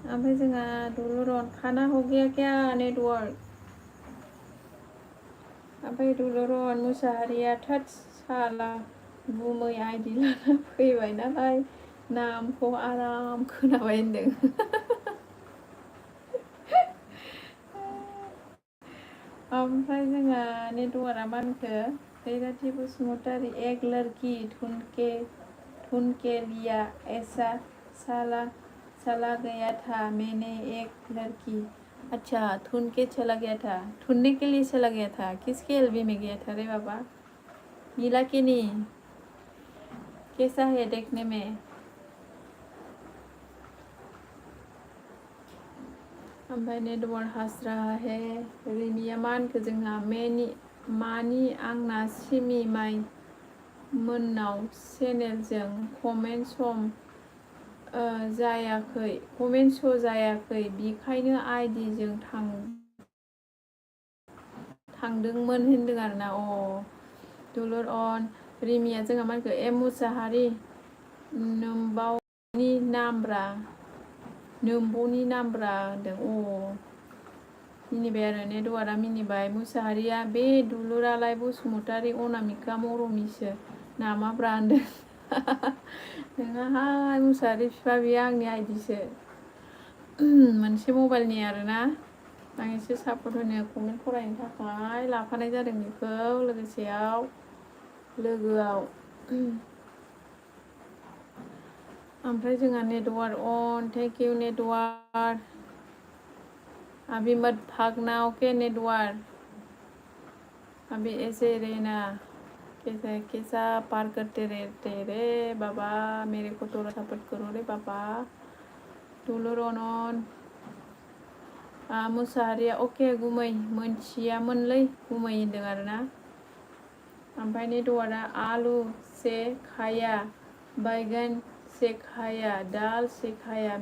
ओमफ्राय जोंहा दुलुरन खाना हो गया क्या नेटवर्क ओमफ्राय दुलुरन मुसाहारिया थोद साला गुमै आइदि लाना फैबाय नालाय नामखौ आराम खोनाबाय होनदों ओमफ्राय जोंहा नेटवार्कआ मा होनखो रैराथि बसुमतारी एक लड़की ढूंढ के उनके लिया ऐसा साला चला गया था मैंने एक लड़की। अच्छा, ठुन के चला गया था, ठुनने के लिए चला गया था। किसके एलबी में गया था रे बाबा? मिला कि नहीं? कैसा है देखने में? ओमफ्राय नेटवार्क हास्रा है रिमिया मानखो जोंहा मानि आंना सिमि माइ मोन्नाव चेनेलजों कमेन्ट श' जायाखै बिखायनो आइडिजों थांदोंमोन होनदों आरोना। दुलुर अन रिमिया जोंहा मानखो मुसाहारि नोम्बावनि नामब्रा होनदों। मिनिबाय आरो नेटवार्कआ मिनिबाय। मुसाहारिया बे दुलुरालाय बसुमतारि अनामिका मरमिसो नामाब्रा होनदों। नोंहाहाय मुसाहारि बिफा, बेयो आंनि आइडिसो, मोनसे मबाइलनि आरोना। आं एसे सापर्ट होनो कमेन्ट फरायनो थाखाय लाफानाय जादों बेखौ लोगोआव। ओमफ्राय जोंहा नेटवार्क अन। Thank you network. अभी मत भागना, ओके नेटवार्क। अभी ऐसे रहना। कैसा पार करते रहते रे बाबा, मेरे को थोड़ा सपोर्ट करो रे बाबा। दुलुर अनन मुसाहारिया अके गुमै मोनथियामोनलै गुमै होनदों आरोना। ओमफ्राय नेटवार्कआ आलु से खाया, बैगन से खाया, दाल से खाया,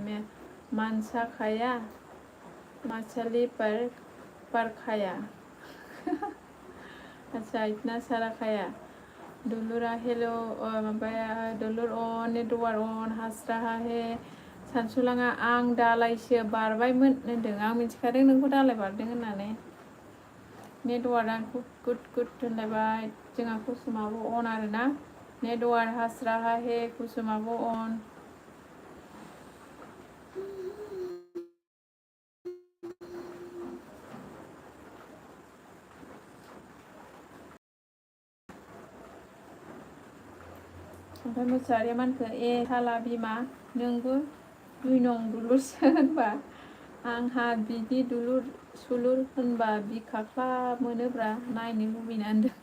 मांसा खाया, मछली पर खाया। अच्छा, इतना सारा खाया। दुलुरा हेलो दुलुर अन नेटवार्क अन हास्रा है सानसुलाङा आं दालायसो बारबायमोन होनदों। आं मिथिखादों नोंखौ दालाय बारदों होननानै। नेटवार्कआ गुड होनलायबाय। जोंहा कुसुमाबो अन आरोना। नेटवार्क हास्रा है कुसुमाबो अन। ओमफ्राय मुसाहारिया मानखो साला बिमा नोंबो 2 नं दुलुरसो होनबा आंहा बिदि दुलुर सुलुर होनबा बिखाख्ला मोनोब्रा नायनो लुबैना होनदों।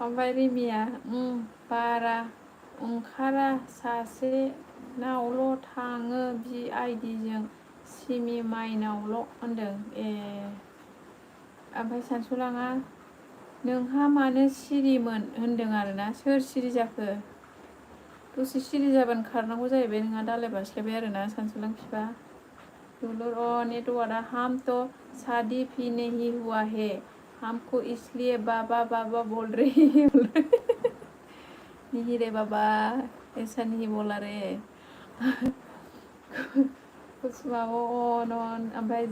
ओमफ्राय रिमिया बारा ओंखारा सासेनावल' थाङो बि आइडिजों सिमि माइनावल' होनदों। ओमफ्राय सानसुलाङा नोंहा मानो सिरिमोन होनदों आरोना। सोर सिरि जाखो? दसे सिरि जाबानो खारनांगौ जाहैबाय। नोंहा दालाय बास्लायबाय आरोना सानसुलां फिफा। दुलुर नेटवार्कआ हम तो शादी भी नहीं हुआ है, हमको इसलिए बाबा बोल रही है। नहीं रे बाबा, ऐसा नहीं बोला रे। कुसुमाबो अन ओमफ्राय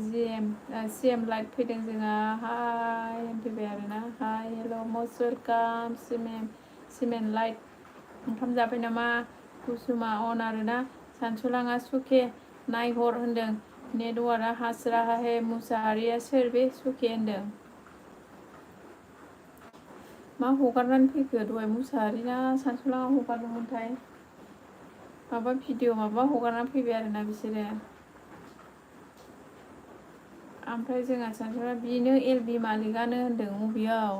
सिएम लाइट फैदों जोंहा। हाय होनफैबाय आरोना। Hi hello' must welcome cement light. ओंखाम जाबाय नामा? कुसुमा अन आरोना। सानसुलाङा सुखे नायहर होनदों। नेटवार्कआ हास्रा है मुसाहारिया सोर बे सुखे होनदों। मा हगारनानै फैखो? दहाय मुसाहारिना सानसुलाङा हगारदोंमोनथाय माबा भिडिअ माबा हगारनानै फैबाय आरोना बिसोरो। ओमफ्राय जोंहा सानसुला बिनो एलबि मालिकआनो होनदों। अबेयाव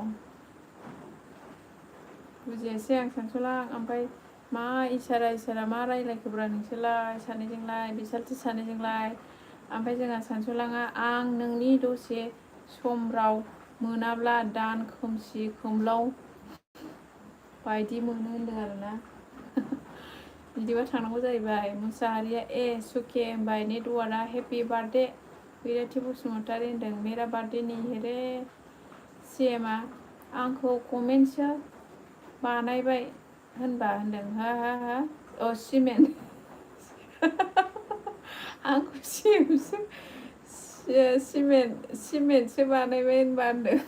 बुजियासै आं सानसुलां। ओमफ्राय मा इसारा मा रायलायखोब्रा नोंसोरलाय सानैजोंलाय, बिसोरथि सानैजोंलाय। ओमफ्राय जोंहा सानसुलाङा आं नोंनि दसे सम राव मोनाब्ला दान खोमसि खोमलाव बायदि मोनो होनदों आरोना। बिदिबा थांनांगौ जाहैबाय। मुसाहारिया सुखे होनबाय। नेटवार्कआ हेपि बार्थडे बैराथि बसुमतारी होनदों। मेरा बार्थडे नहीं है रे। सिएमआ आंखौ कमेन्टसो बानायबाय होनबा होनदों। हा सिमेन्ट आंखौ सिमेन्टसो बानायबाय होनबा होनदों।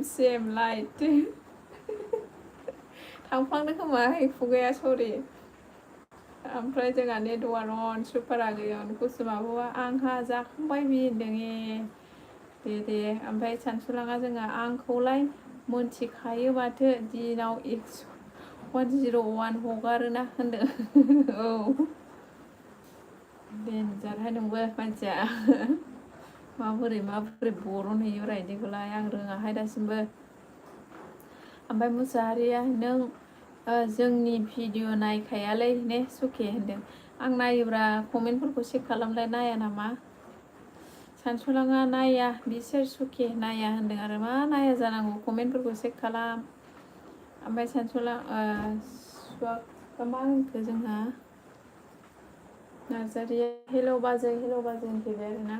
सिएम लाइट थांफ्लांदों खोमा खुगाया, सरि। ओमफ्राय जोंहा नेटवार्क अन सुपार आगैयाव कुसुमाबो आंहा जाखांबाय बि होनदों। दे ओमफ्राय सानसुलाङा जोंहा आंखौलाय मोनथिखायो माथो दिनाव 101 हगारोना होनदों। औ देनजारहाय नोंबो मानसिया माबोरै बरनहैयो रायदिखौलाय आं रोङाहाय दासिमबो। ओमफ्राय मुसाहारिया नों जोंनि भिडिअ नायखायालै ने सुखे होनदों। आं नायोब्रा कमेन्टफोरखौ चेक खालामलाय नाया नामा? सानसुलाङा नाया बिसोर सुखे नाया होनदों आरो मा नाया जानांगौ कमेन्टफोरखौ चेक खालाम। ओमफ्राय सानसुला मा होनखो जोंहा नार्जारिया हेल' बाजै होनफैबाय आरोना।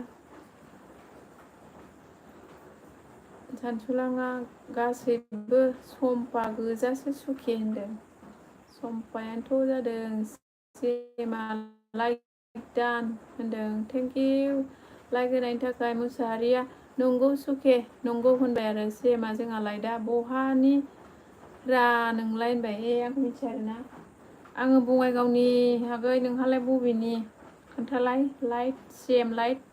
सानसुलाङा गासैबो सम्पा गोजासो सुखे होनदों। सम्पायानोथ' जादों सेमा लाइक दान होनदों। थेंक इउ लाइक होनायनि थाखाय। मुसाहारिया नंगौ सुखे नंगौ होनबाय आरो सेमा जोंहालाय दा बहानि रा नोंलाय होनबाय। आंखौ मिथिया आरोना। आङो बङाइगावनि आगै नोंहालाय बबेनि खोन्थालाय लाइट सेम लाइट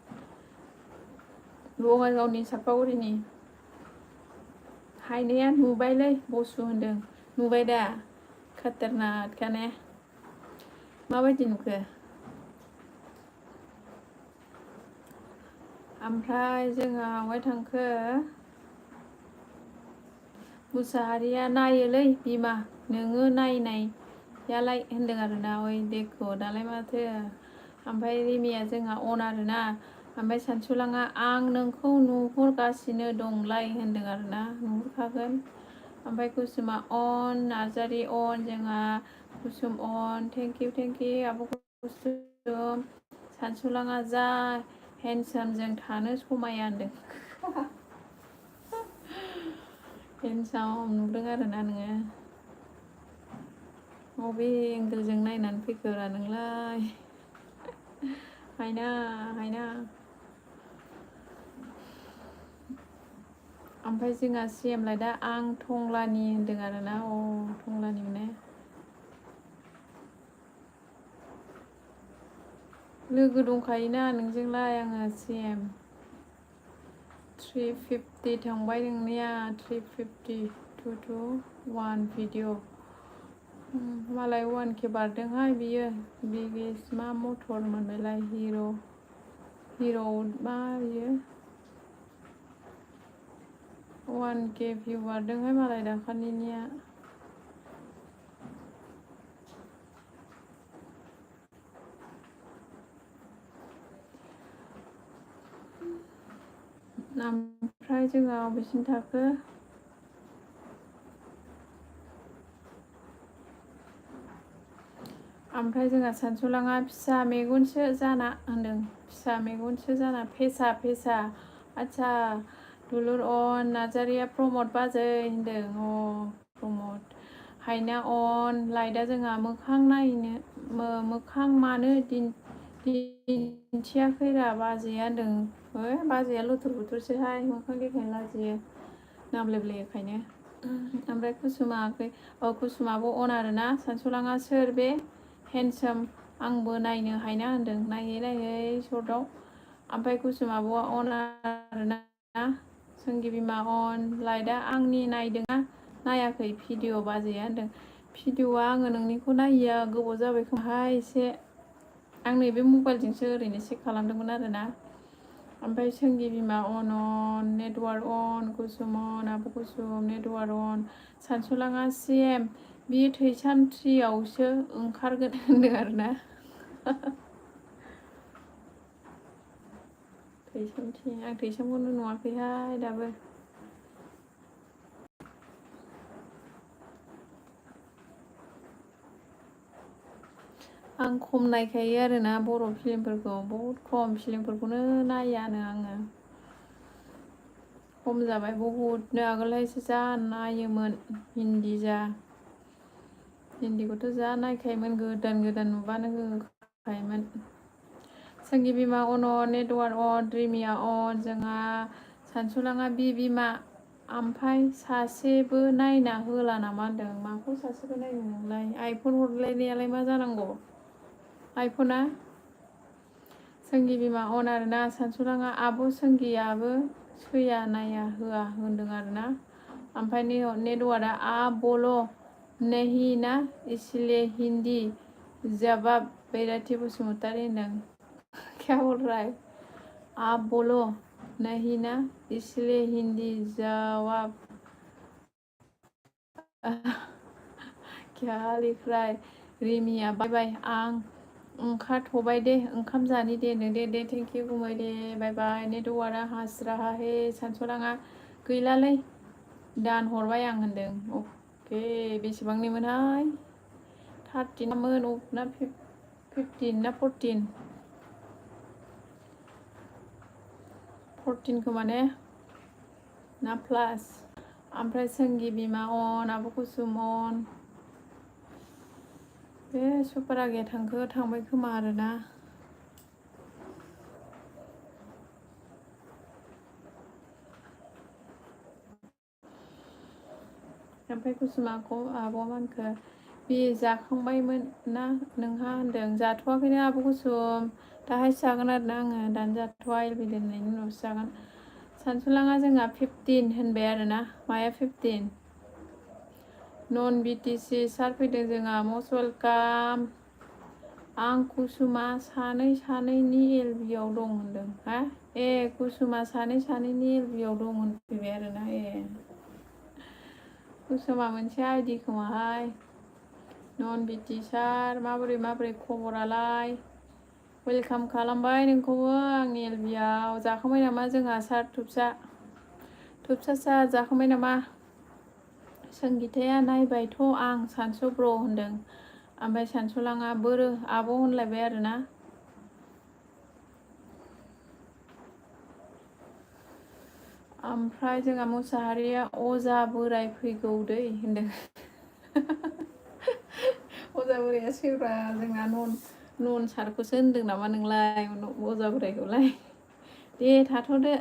बङाइगावनि सापागुरिनि। हायनाया नुबायलै बसु होनदों। नुबाय दा खाथारनाक ने माबायदि नुखो? ओमफ्राय जोंहा अबाय थांखो मुसाहारिया नायोलै बिमा नोङो नायनायालाय होनदों आरोना। ओइ देखो दालाय माथो। ओमफ्राय रिमिया जोंहा अन आरोना। ओमफ्राय सानसुलाङा आं नोंखौ नुहुरगासिनो दंलाय होनदों आरोना। नुहुरखागोन। ओमफ्राय कुसुमा अन नार्जारि अन जोंहा कुसुम अन थेंक इउ आब' कुसुम। सानसुलाङा जा हेन्डसाम जों थानो समाया होनदों। हेन्डसाम नुदों आरोना नोङो। बबे एंगोलजों नायनानै फैखोरा नोंलाय हायना। ओमफ्राय जोंहा सेमलाय दा आं टंलानि होनदों आरोना। टंलानि माने लोगो दंखायोना नोंजोंलाय आङो सेम 350 थांबाय नोंनिया 350 2 1 भिडिअ मालाय 1K बारदोंहाय बियो। बिगेस मा मटर मोनबायलाय हिर' मा बियो 1K भिउ बारदोंहाय मालाय दाखालिनिया। ओमफ्राय जोंहा अबेसिम थाखो ओमफ्राय जोंहा सानसुलाङा फिसा मेगनसो जाना होनदों। फिसा मेगनसो जाना फेसा आदसा दुलुर अन नार्जारिया प्रमद बाजै होनदों। प्रमद हायना अन लाइटआ जोंहा मोखां नायनो मोखां मानो दिन्थियाखैरा बाजैया होनदों। बाजैया लुथुर बुथुरसोहाय मोखां देखायनो लाजियो नामलेबलेखायनो। ओमफ्राय कुसुमाबो अन आरोना। सानसुलाङा सोर बे हेन्डसाम आंबो नायनो हायना होनदों। नायै सर्टआव। ओमफ्राय कुसुमाबो अन आरोना। सोंगि बिमा अन लाइटआ आंनि नायदोंना नायाखै भिडिअ बाजैया होनदों। भिडिअआ आङो नोंनिखौ नायिया गोबाव जाबाय खोमाहाय एसे। आं नैबे मबाइलजोंसो ओरैनो चेक खालामदोंमोन आरोना। ओमफ्राय सोंगि बिमा अन नेटवार्क अन कुसुम अन आब' कुसुम नेटवार्क अन। सानसुलाङा सेम बियो थैसाम 3आवसो ओंखारगोन होनदों आरोना। थैसाम 3 आं थैसामखौनो नुवाखैहाय दाबो। आं खम नायखायो आरोना बर' फिल्मफोरखौ बहुद खम फिल्मफोरखौनो नायानो आङो। खम जाबाय बहुदनो। आगोलहायसो जा नायोमोन हिन्दीखौथ' जा नायखायोमोन गोदान नुबानो होखायोमोन। सोंगि बिमा अन नेटवार्क अन रिमिया अन जोंहा सानसुलाङा बिमा ओमफ्राय सासेबो नायना होला नामा होनदों। माखौ सासेबो नायनो नोंलाय आइफन हरलायनायालाय मा जानांगौ आइफना। सोंगि बिमा अन आरोना। सानसुलाङा आब' सोंगियाबो सैया नाया होआ होनदों आरोना। ओमफ्राय नेटवार्कआ आ बोलो नहीं ना इसलिए हिंदी जवाब बैराथि बसुमतारी होनदों। क्या बोल रहा है? आप बोलो नहीं ना इसलिए हिंदी जवाब क्या लिख रहा है? रिमिया बाय बाय आं ओंखारथ'बाय दे ओंखाम जानि दे नों दे थेंक इउ गुमै दे बाय बाय। नेटवार्कआ हास्राहा हे सानस'लाङा गैलालै दान हरबाय आं होनदों। अके बेसेबांनिमोनहाय? 13 मोन ना 15 ना 14? 14 खोमा ने ना प्लास। ओमफ्राय सोंगि बिमा अन आब' कुसुम अन। बे सुपार आगैया थांबाय खोमा आरोना। ओमफ्राय कुसुमाखौ आब' मानखो बे जाखांबायमोन ना नोंहा होनदों। जाथ'वाखैनो आब' कुसुम दाहायसो जागोन आरोना आङो दानो जाथ'वा एलबि दोननायनि उनावसो जागोन। सानसुलाङा जोंहा 15 होनबाय आरोना। माया 15? नन बिटिसि सार फैदों जोंहा मस्ट वेलकाम। आं कुसुमा सानैनि एलबियाव दं होनदों। हा ए कुसुमा सानैनि एलबियाव दं होनफैबाय आरोना। ए कुसुमा मोनसे आइडि खोमाहाय। नन बिटिसार माबोरै खबरालाय? वेलकाम खालामबाय नोंखौबो आंनि एलबियाव। जाखांबाय नामा जोंहा सार थुबसा सार जाखांबाय नामा? संगिताया नायबायथ' आं सानसु ब्र होनदों। ओमफ्राय सानसुलाङा बोरो आब' होनलायबाय आरोना। ओमफ्राय जोंहा मुसाहारिया अजा बोराय फैगौ दै होनदों। अजा बोराया सोरबा जोंना नन सारखौसो होनदों नामा नोंलाय अजा बोरायखौलाय? दे थाथ'दो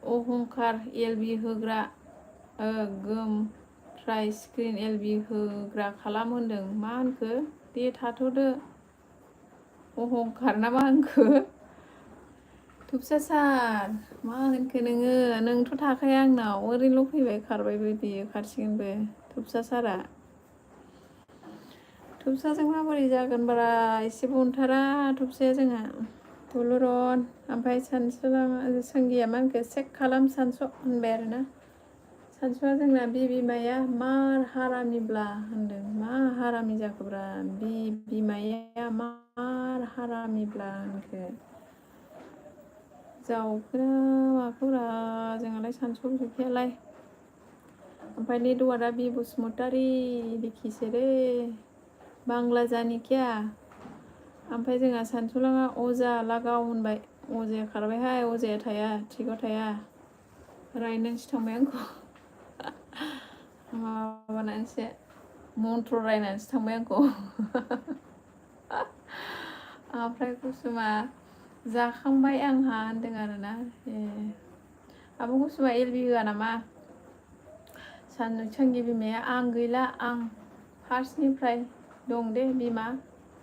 अहंखार एलबि होग्रा गोम ट्राइ स्क्रिन एलबि होग्रा खालाम होनदों। मा होनखो? दे थाथ'दो अहंखार ना मा होनखो? थुबसा सार मा होनखो नोङो? नोंथ' थाखाया आंनाव ओरैनोल' फैबाय खारबायबो बियो खारसिगोनबो थुबसा सारा। थुबसाजों माबोरै जागोन बारा एसेबो अनथारा थुबसाया जोंहा। दुलुरन ओमफ्राय सानसुला सोंगिया मा होनखो? चेक खालाम सानस' होनबाय आरोना। सानसुआ जोंना बिमाया मार हारामिब्ला होनदों। मा हारामि जाखोब्रा? बिमाया मार हारामिब्ला होनखो? जावखोना माखोब्रा जोंहालाय सानसु बिफायालाय। ओमफ्राय नेटवार्कआ बि बसुमतारी लिखिसे रे बांला जानि क्या? ओमफ्राय जोंहा सानसुलाङा अजा लागाव होनबाय। अजाया खारबायहाय अजाया थाया थिगाव थाया। रायनानैसो थांबाय आंखौ माबानानैसो मन्त्र रायनानैसो थांबाय आंखौ। ओमफ्राय कुसुमा जाखांबाय आंहा होनदों आरोना। ए आब' कुसुमा एलबि होआ नामा? सोंगि बिमाया आं गैला आं फार्स्टनिफ्राय दं दे बिमा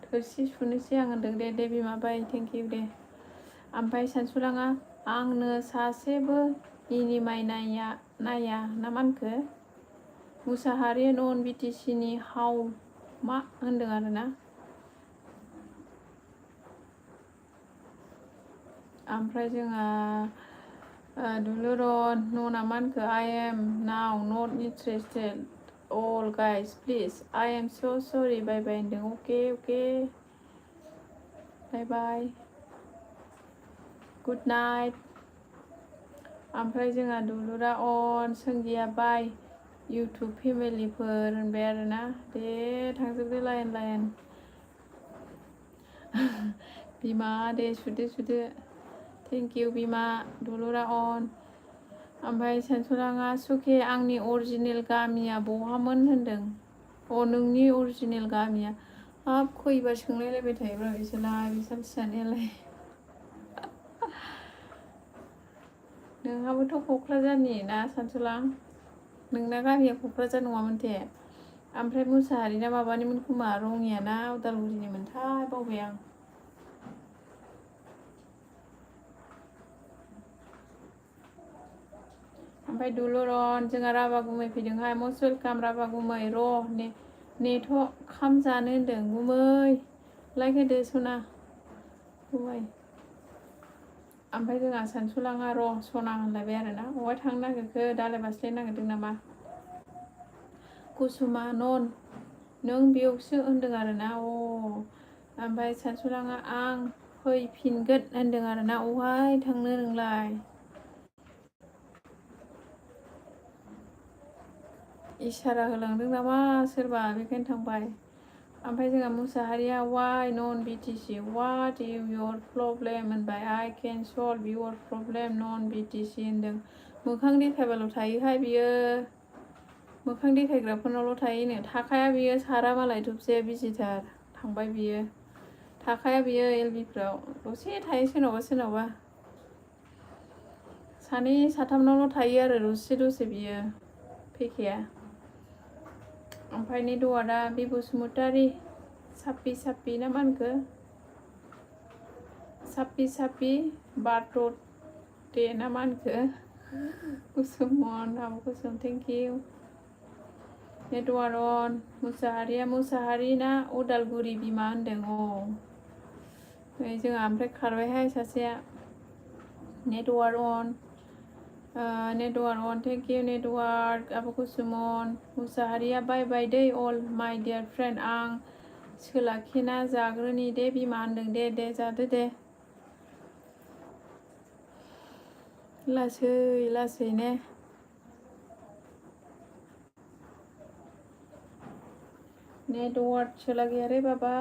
थोरसि सुनोसै आं होनदों। दे बिमा बाय थेंक इउ दे। ओमफ्राय सानसुलाङा आंनो सासेबो इनिमाय नाया ना मा होनखो? मुसाहारि नन बिटिसिनि हाव मा होनदों आरोना। ओमफ्राय जोंहा दुलुरन नना मा होनखो? I am now not interested all guys please I am so' sorry bye bye होनदों। Okay bye bye good night. ओमफ्राय जोंहा दुलुरा अन सोंगिया बाय इउटुब फेमिलिफोर होनबाय आरोना। दे थांजोबदो लाइन बिमा दे सुदो थेंक इउ बिमा दुलुरा अन। ओमफ्राय सानसुलाङा सुखे आंनि अरिजिनेल गामिया बहामोन होनदों। नोंनि अरिजिनेल गामिया हाब खैबार सोंलायलायबाय थायोब्रा बिसोरलाय बिसोर फिसानियालाय। नोंहाबोथ' क'क्राझारनि ना सानसुलां? नोंना गामिया क'क्राझार नङामोन दे? ओमफ्राय मुसाहारिना माबानिमोन खोमा रङिया ना उदालगुरिनिमोनथाय बावबाय आं। ओमफ्राय दुलुरन जोंहा राभा गुमै फैदोंहाय मस्ट वेलकाम राभा गुमै र' नेथ' खाम जानो होनदों गुमै लाइक होदो सना गुमै। ओमफ्राय जोंहा सानसुलाङा र' सना होनलायबाय आरोना बहाय थांनो नागिरखो दालाय बास्लायनो नागिरदों नामा कुसुमा नों बेयावसो होनदों आरोना ओमफ्राय सानसुलाङा आं फैफिनगोन होनदों आरोना अहाय थांनो नोंलाय इसारा होलांदों नामा सोरबा बेखायनो थांबाय। ओमफ्राय जोंहा मुसाहारिया वाइ नन बिटिसि वाट इयर प्रब्लेम होनबाय आइ केन सल्भ इयर प्रब्लेम नन बिटिसि होनदों। मोखां देखायबाल' थायोहाय बियो मोखां देखायग्राफोरनावल' थायोनो थाखाया बियो सारा मालाय थुबसे बिजिथार थांबाय बियो थाखाया बियो एलबिफ्राव दसे थायो सोरनावबा सानै साथामनावल' थायो आरो दसे बियो फैखाया। ओमफ्राय नेटवार्कआ बे बसुमतारी साप्पि ना मा होनखो साप्पि बारथ'दे ना मा होनखो कुसुमन आब' कुसुम थेंक इउ। नेटवार्क मुसाहारिया मुसाहारि ना उदालगुरि बिमा होनदों जोंहा ओमफ्राय खारबायहाय सासेया नेटवार्क अन थेंक इउ नेटवार्क आब' कुसुमन मुसाहारिया बाय बाय दै अल माइ डियार फ्रेन्ड आं सोलाखिना जाग्रोनि दे बिमा होनदों दे जादो दे लासैनो नेटवार्क सोलागैयारे बाबा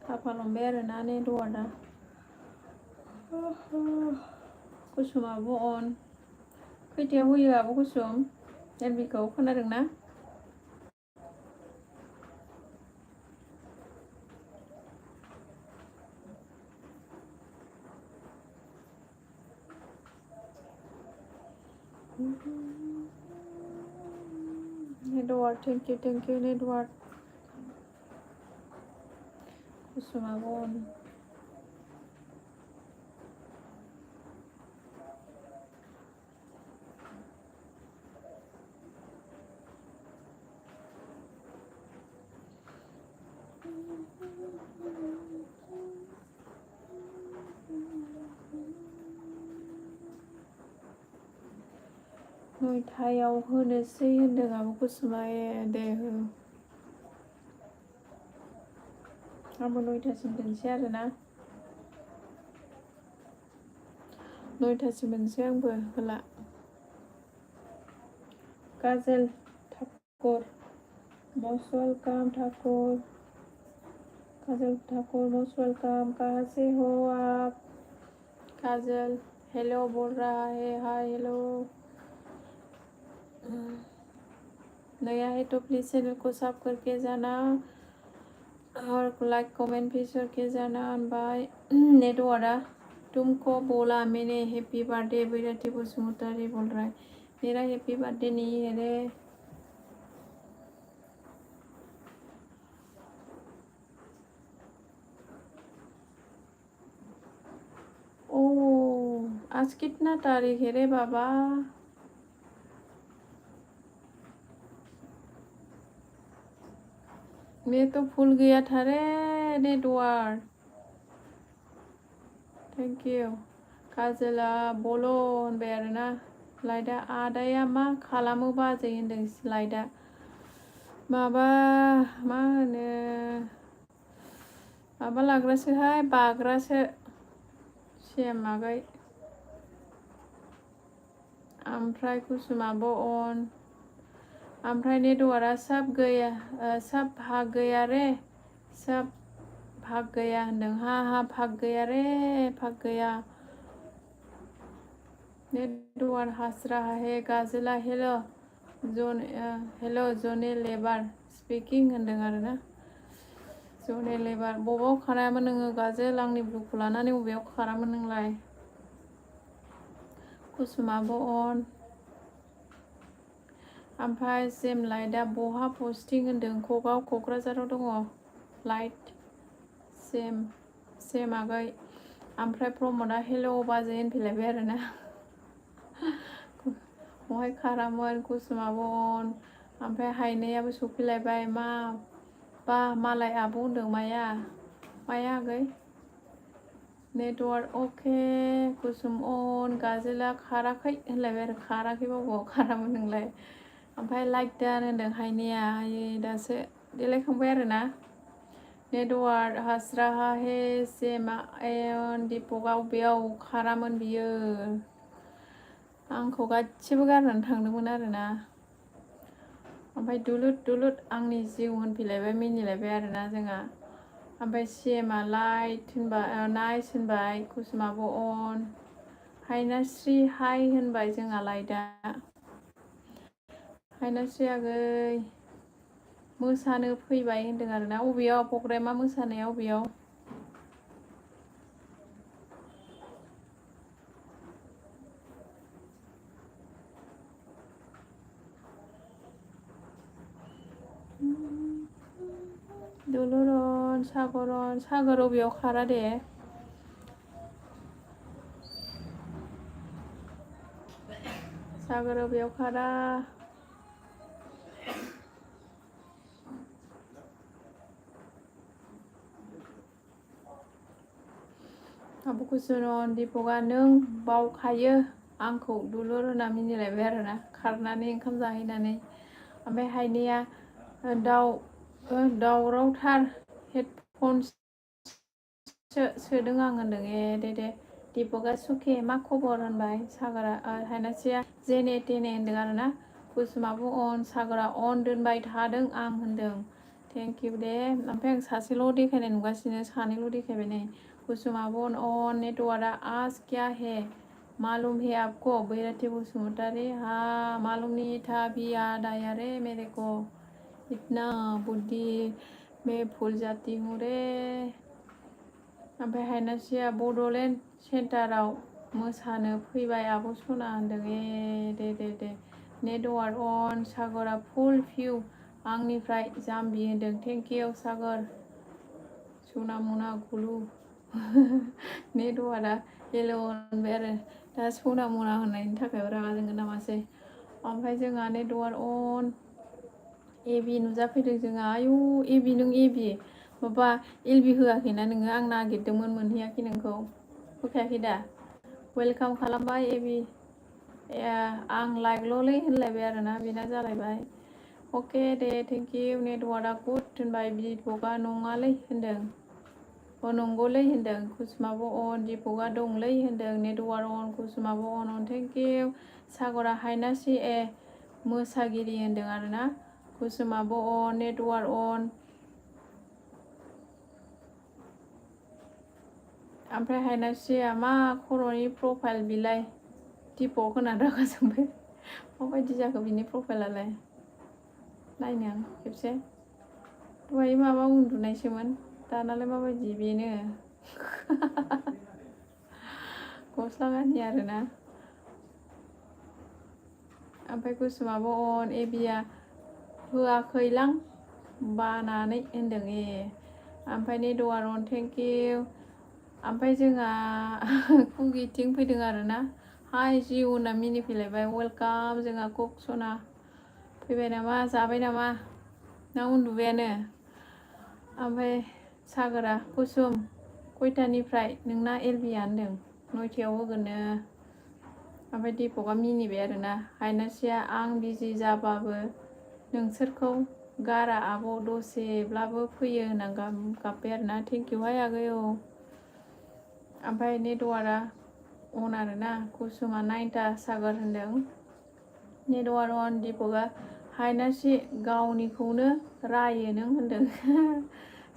खाफाल हमबाय आरोना नेटवार्कआ कुसुमाबो अन खैथायाव होयो आब' कुसुम एलबिखौ खोनादोंना नेटवार्क थेंक इउ नेटवार्क कुसुमाबो अन नयथायाव होनोसै होनदों आब' कुसुमा दे हो आंबो 9थासिम दोनसै आरोना 9थासिम दोनसै आंबो होला काजल ठाकुर मोस्ट वेलकाम काजल ठाकुर मोस्ट वेलकाम कहाँ से हो आप काजल हेलो बोल रहा है हाय हेलो नया है तो प्लीज चैनल को सब करके जाना और लाइक कमेंट भी करके जाना। बाय नेटवार्कआ तुमको बोला मैंने हैप्पी बर्थडे बैराटी बसुमतारी बोल रहा है मेरा हैप्पी बर्थडे नहीं है रे आज कितना तारीख है रे बाबा मैं तो भूल गया था रे नेटवार्क थेंक यू काजला बलो होनबाय आरोना लाइटआ आदाया मा खालामो बाजै होनदों लाइटआ माबा मा होनो माबा लाग्रासोहाय बाग्रासो सेम आगै ओमफ्राय कुसुमाबो अन ओमफ्राय नेटवार्कआ सब भाग गया रे सब भाग गया होनदों हा भाग गया रे भाग गया नेटवार्क हंस रहा है गाजला हेलो जने लेबार स्पिकिं होनदों आरोना जने लेबार बबाव खारामोन नोङो गाजोल आंनि ब्लुखौ लानानै बबेयाव खारामोन नोंलाय कुसुमाबो अन ओमफ्राय जेम लाइटआ बहा पस्टिं होनदों क'क्राझाराव दङ लाइट सेम आगै ओमफ्राय प्रमदआ हेलौ बाजै होनफैलायबाय आरोना बहाय खारामोन कुसुमाबो अन ओमफ्राय हायनायाबो सफैलायबाय बा मालाय आब' होनदों माया आगै नेटवार्क अके कुसुम अन गाजोला खाराखै होनलायबाय आरो खाराखैबाबो खारामोन नोंलाय ओमफ्राय लाइक दान होनदों हायनाया हायै दासो देलायखांबाय आरोना नेटवार्क हास्राहा हे सेमा एन दिपकआव बेयाव खारामोन बियो आंखौ गासिबो गारनानै थांदोंमोन आरोना ओमफ्राय दुलुद आंनि जिउ होनफैलायबाय मिनिलायबाय आरोना जोंहा ओमफ्राय सेमा लाइट होनबाय नाइस होनबाय कुसुमाबो अन हायनास्रि हाय होनबाय जोंहा लाइटआ हायनास्रि आगै मोसानो फैबाय होनदों आरोना अबेयाव प्रग्रामा मोसानाया अबेयाव दुलुरन सागर अबेयाव खारा दे सागर अबेयाव खारा आब' कुसुम दिपकआ नों बावखायो आंखौ दुलुर होना मिनिलायबाय आरोना खारनानै ओंखाम जाहैनानै ओमफ्राय हायनाया दावरावथार हेडफन सोदों आं होनदों दे दिपकआ सुखे मा खबर होनबाय सागरा हायनास्रिया जेने तेने होनदों आरोना कुसुमाबो अन सागरा अन दोनबाय थादों आं होनदों थेंक इउ दे ओमफ्राय आं सासेल' देखायनाय नुगासिनो सानैल' देखायबाय नै कुसुमाबो अन नेटवार्कआ आज क्या है मालूम है आपको बैराथि बसुमतारी हाँ मालूम नहीं था भी याद आया रे मेरे को इतना बुद्धि में भूल जाती हूँ रे ओमफ्राय हायनास्रिया बड'लेण्ड सेन्टाराव मोसानो फैबाय आब' सना होनदों दे नेटवार्क अन सागरा फुल भिउ आंनिफ्राय जाम्बि होनदों थेंक इउ सागर सना मना गुलु नेटवार्कआ हेल' होनबाय आरो दा सना मना होननायनि थाखाय रागा जोंगोन नामासै ओमफ्राय जोंहा नेटवार्क अन एबि नुजाफैदों जोंहा आयु एबि नों एबि माबा एलबि होआखैना नोङो आं नागिरदोंमोन मोनहैयाखै नोंखौ होखायाखै दा वेलकाम खालामबाय एबि आं लाइकल'लै होनलायबाय आरोना बेना जालायबाय अके दे थेंक इउ नेटवार्कआ गुड होनबाय दिपकआ नङालै होनदों नंगौलै होनदों कुसुमाबो अन दिपकआ दंलै होनदों नेटवार्क अन कुसुमाबो अन थेंक इउ सागरा हायनास्रि मोसागिरि होनदों आरोना कुसुमाबो अन नेटवार्क अन ओमफ्राय हायनास्रिया मा खर'नि प्रफाइल बिलाय दिपक होनानै रागा जोंबाय माबायदि जाखो बिनि प्रफाइलालाय नायनो आं खेबसे दहाय माबा उन्दुनायसोमोन दानालाय माबायदि बेनो गस्ला गानि आरोना ओमफ्राय कुसुमाबो अन एबिया होआखैलां बानानै होनदों ओमफ्राय नेटवार्क अन थेंक इउ ओमफ्राय जोंहा कुगिथिं फैदों आरोना हाय जिउ होनना मिनिफैलायबाय वेलकाम जोंहा कुक सना फैबाय नामा जाबाय नामा ना उन्दुबायानो ओमफ्राय सागरा कुसुम खयथानिफ्राय नोंना एलबिया होनदों 9टायाव होगोननो ओमफ्राय दिपकआ मिनिबाय आरोना हायनास्रिया आं बिजि जाबाबो नोंसोरखौ गारा आब' दसेब्लाबो फैयो होनना गाबबाय आरोना थेंक इउ हाय आगै ओमफ्राय नेटवार्कआ अन आरोना कुसुमा 9टा सागर होनदों नेटवार्क अन दिपकआ हायनास्रि गावनिखौनो रायो नों होनदों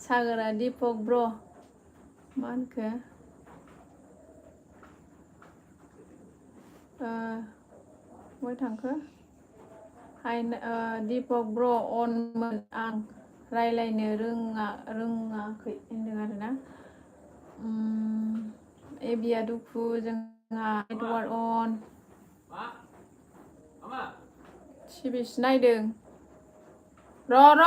सागरा दिपक ब्र मा होनखो बहाय थांखो दिपक ब्र अनमोन आं रायलायनो रोङाखै होनदों आरोना एबिया दुखु जोंहा नेटवार्क अन टिभिसो नायदों र'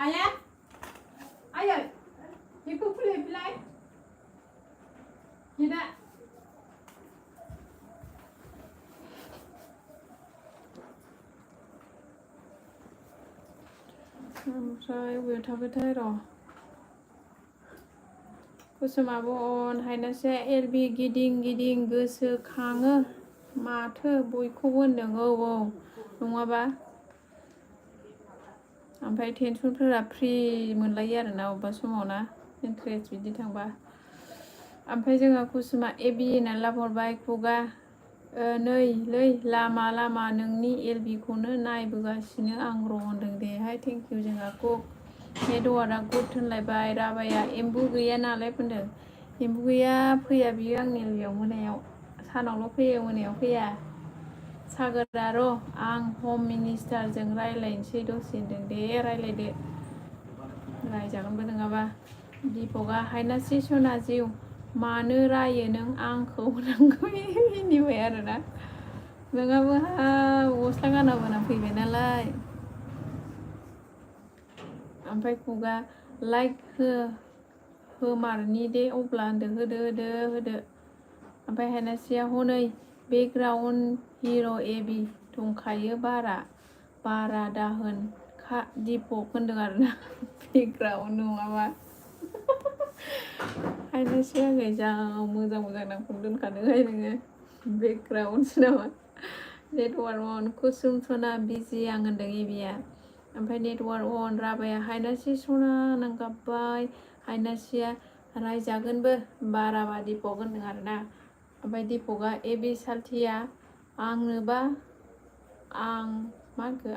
Ayah, ayo, ikut kulit belai. Tidak. ओमफ्राय बबेयाव थाबायथाय र' कुसुमाबो अन हायनासे एलबि गिदिं गिदिं गोसोखाङो माथो बयखौबो होनदों औ नङाबा ओमफ्राय टेनसनफोरा फ्रि मोनलायो आरोना अबेबा समाव ना इन्ट्रेस्ट बिदि थांबा ओमफ्राय जोङो कुसुमा एबि होननानै लाबोहरबाय खुगा नै लै लामा लामा नोंनि एलबिखौनो नायबोगासिनो आं र' होनदों दे हाय थेंक इउ जोंहा कुक नेटवार्कआ गुड होनलायबाय राबाया एम्बु गैया नालाय बुंदों एम्बु गैया फैया बियो आंनि एलबियाव मोनायाव सानावल' फैयो मोनायाव फैया सागोरा र' आं हम मिनिस्टारजों रायज्लायनोसै दसे होनदों दे रायज्लायदो रायजागोनबो नङाबा दीपकआ हायनासि सना जिउ मानो रायो नों आंखौ नांगौ मिनिबाय आरोना नोंहाबो हा गस्ला गानाबोना फैबाय नालाय ओमफ्राय खुगा लाइक होमारनि दे अब्ला होनदो होदो ओमफ्राय हायनासिया हनै बेकग्राउन्ड हिर' एबि दंखायो बारा दाहोन खा दीपक होनदों आरोना बेकग्राउन्ड नङाबा हायनासिया आगै जा मोजां नामखौ दोनखादोंहाय नोङो बेकग्राउन्डसो नामा नेटवार्क अन कुसुम सना बिजि आं होनदों एबिया ओमफ्राय नेटवार्क अन राबाया हायनासि सना नांगाबबाय हायनासिया रायजागोनबो बाराबा दीपक होनदों आरोना ओमफ्राय दीपकआ एबि सालथिया आंनोबा आं मा होनखो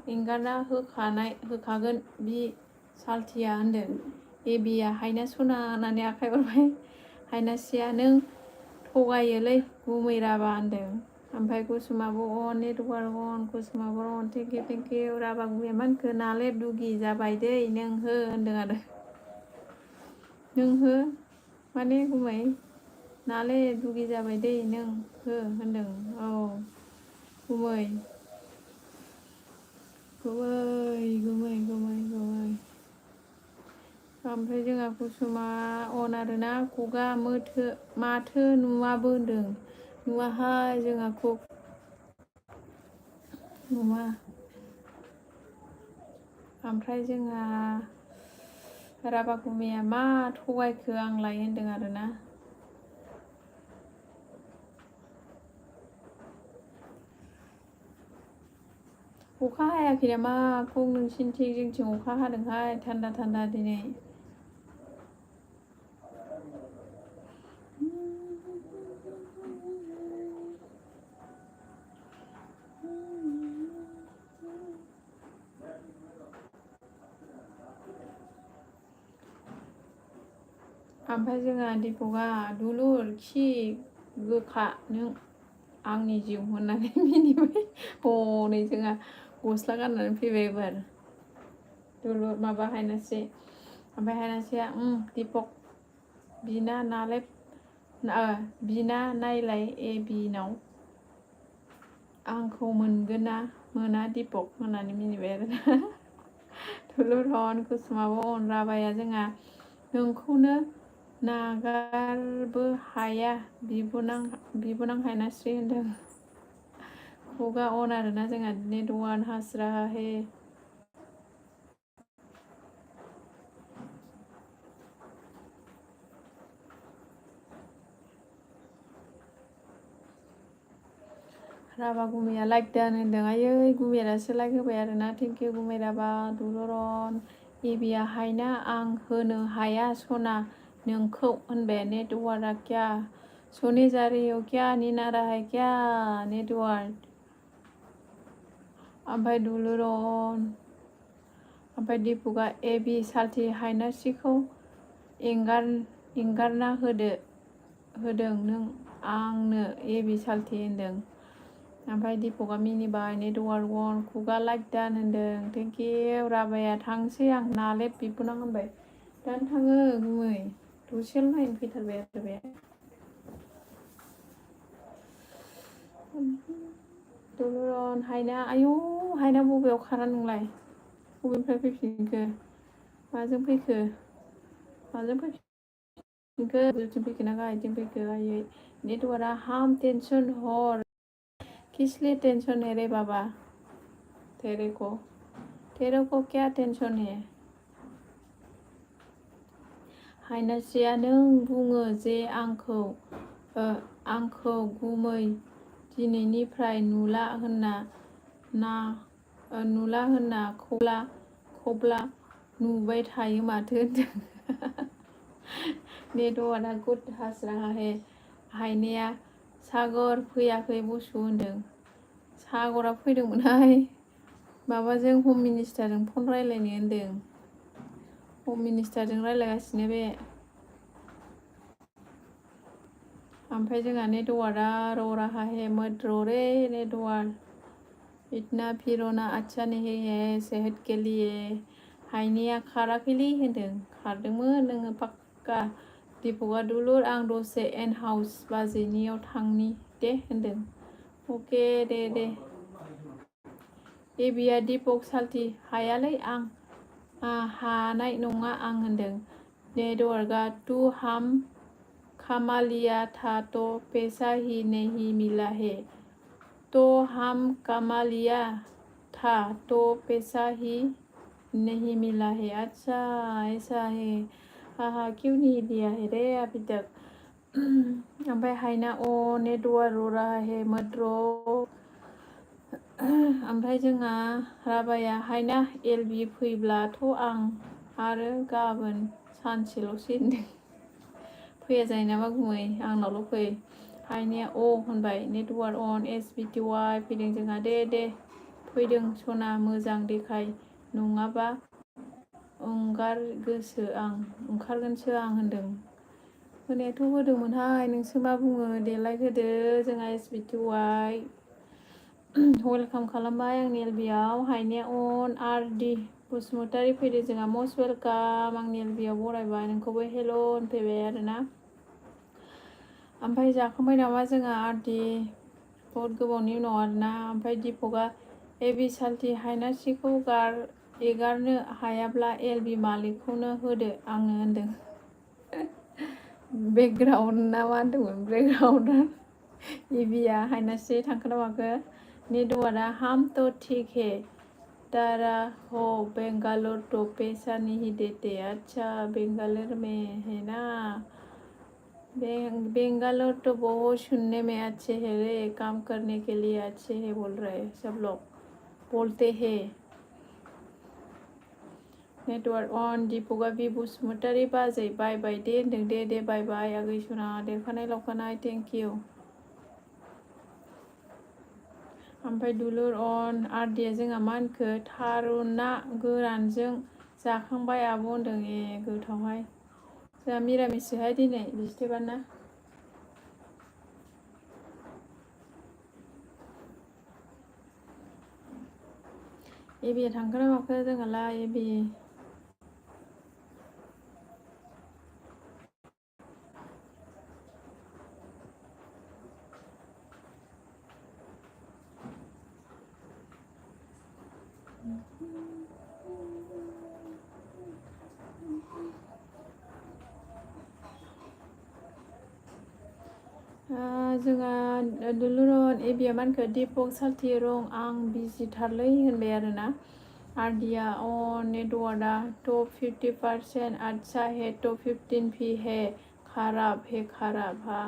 एंगारना होखागोन बि सालथिया होनदों एबिया हायना सना होननानै आखाइ हरबाय हायनासिया नों थगायोलै गुमै राबा होनदों ओमफ्राय कुसुमाबो अन नेटवार्क अन कुसुमाबो अन थेंक इउ राबा गुमैया मा होनखो नाले दुगि जाबाय दै नों हो होनदों आरो नों हो माने गुमै नाले दुगि जाबाय दै नों हो होनदों औ गुमै ओमफ्राय जोंहा कुसुमा अन आरोना खुगा माथो नुवाबो होनदों नुवाहाय जोंहा कुक नुवा ओमफ्राय जोंहा राभा गुमैया मा थगायखो आंलाय होनदों आरोना अखा हायाखै नामा नोंसिनिथिं जोंथिं अखा हादोंहाय थान्दा दिनै ओमफ्राय जोंहा दीपकआ दुलुर खि गोखा नों आंनि जिउ होननानै मिनिबाय हनै जोंहा गस्ला गाननानै फैबाय एबार दुलुर माबा हायनासि ओमफ्राय हायनासिया दीपक बिना नायलाय एबिनाव आंखौ मोनगोन ना मोना दीपक होननानै मिनिबाय आरोना दुलुर हन कुसुमाबो अन राबाया जोंहा नोंखौनो नागारबो हाया बिबोनां हायनास्रि होनदों खुगा अन आरोना जोंहा नेटवार्क हास्रा हे राभा गुमैया लाइक दान होनदों आयै गुमैया दासो लाइक होबाय आरोना थेंक इउ गुमै राभा दुलुरन एबिया हायना आं होनो हाया सना नोंखौ होनबाय नेटवार्कआ क्या सोने जा रही हो क्या नीना रहा है क्या नेटवार्क ओमफ्राय दुलुरन ओमफ्राय दीपकआ एबि सालथि हायनासिखौ एंगारना होदों नों आंनो एबि सालथि होनदों ओमफ्राय दीपकआ मिनिबाय नेटवार्क अन खुगा लाइक दान होनदों थेंक इउ राबाया थांसै आं नालेब बिबोनां होनबाय दानो थाङो गुमै दसेल' नायनो फैथारबाय आरो बे दुलुरन हायना आयौ हायना बबेयाव खारा नोंलाय बबेनिफ्राय फैफिनखो माजों फैखो गोजौथिं फैखो ना गाहायथिं फैखो आयै नेटवार्कआ हाम टेंशन हर किसलिए टेंशन है रे बाबा तेरे को क्या टेंशन है हायनासिया नों बुङो जे आंखौ गुमै दिनैनिफ्राय नुला होनना खब्ला नुबाय थायो माथो होनदों नेटवार्कआ गुद हास रहा है हायनाया सागर फैयाखै बुसु होनदों सागरा फैदोंमोनहाय माबाजों हम मिनिस्टारजों फन रायलायनो होनदों हम मिनिस्टारजों रायलायगासिनो बे ओमफ्राय जोंहा नेटवार्कआ रो रहा है मत रो रे नेटवार्क इतना भी रोना अच्छा नहीं है सेहत के लिए हायनाया खाराखैलै होनदों खारदोंमोन नोङो पाक्का दीपकआ दुलुर आं दसे एन हाउस बाजैनियाव थांनि दे होनदों अके दे एबिया दीपक साल्थि हायालै आं हानाय नङा आं होनदों नेटवार्कआ तू हम कमा था तो पैसा ही नहीं मिला है तो हम कमा लिया था तो पैसा ही नहीं मिला है अच्छा ऐसा है हाँ क्यों नहीं दिया है रे अभी तक ओमफ्राय हायना अ नेटवार्क रो रहा है मत रो ओमफ्राय जोंहा राबाया हायना एलबि फैब्लाथ' आं आरो गाबोन सानसेल'सै होनदों फैया जायो नामा गुमै आंनावल' फै हायनाया अ होनबाय नेटवार्क अन SBTY फैदों जोंहा दे फैदों सना मोजां देखाय नङाबा ओंखारगोनसो आं होनदों होनायाथ' होदोंमोनहाय नोंसो मा बुङो देलाय होदो जोंहा SBTY वेलकाम खालामबाय आंनि एलबियाव हायनाया अन आरडि बसुमतारी फैदो जोंहा मस्ट वेलकाम आंनि एलबियाव बरायबाय नोंखौबो हेल' होनफैबाय आरोना ओमफ्राय जाखांबाय नामा जोंहा आरडि बहुद गोबावनि उनाव आरोना ओमफ्राय दीपकआ एबि साल्थि हायनासिखौ एगारनो हायाब्ला एलबि मालिकखौनो होदो आंनो होनदों बेकग्राउन्ड ना मा होनदोंमोन बेकग्राउन्डआ एबिया हायनासि थांखो ना माखो नेटवार्कआ हम तो ठीक है तारा हो बेंगालोर तो पैसा नहीं देते अच्छा बेंगालोर में है ना बेंगालोर तो बहुत सुनने में अच्छे है रे काम करने के लिए अच्छे है बोल रहे सब लोग बोलते हैं नेटवार्क अन दीपकआ बि बसुमतारी बाजै बाय दे होनदों दे बाय आगै सना देरखानाय लावखानाय थेंक इउ ओमफ्राय दुलुर अन आरडिया जोंहा मा होनखो थारुना गोरानजों जाखांबाय आब' होनदों ए गोथावहाय जोंहा मिरामिससोहाय दिनै बिस्थिबार ना एबिया थांखो ना माखो जोंहालाय एबि जोंहा दुलुरन एबिया मा होनखो दीपक साल्थि रं आं बिजिथारलै होनबाय आरोना आरडिया अन नेटवार्कआ टप 50% अच्छा है टप 15 भी है खराब हा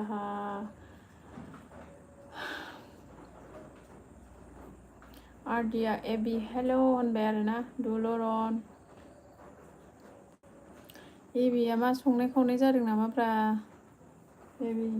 आरडिया एबि हेल' होनबाय आरोना दुलुरन एबिया मा संनाय खावनाय जादों नामाब्रा एबि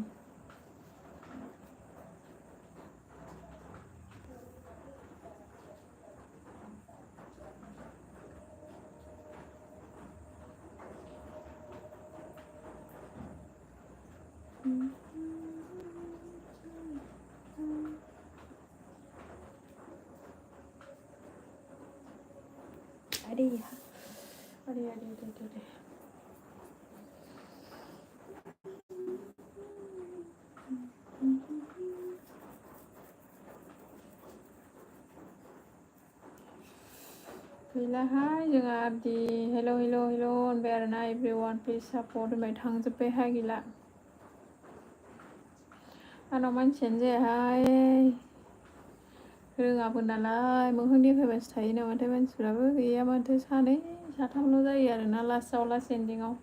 गैलाहाय जोंहा आरदि हेल' होनबाय आरोना एभ्रिवान प्लिज सापर्ट होनबाय थांजोब्बायहाय गैला आंनाव मानसियानो जायाहाय रोङाबो नालाय मोखां देखायबासो थायो नामाथाय मानसिफ्राबो गैया माथो सानै साथामल' जायो आरोना लास्ट एन्डिंआव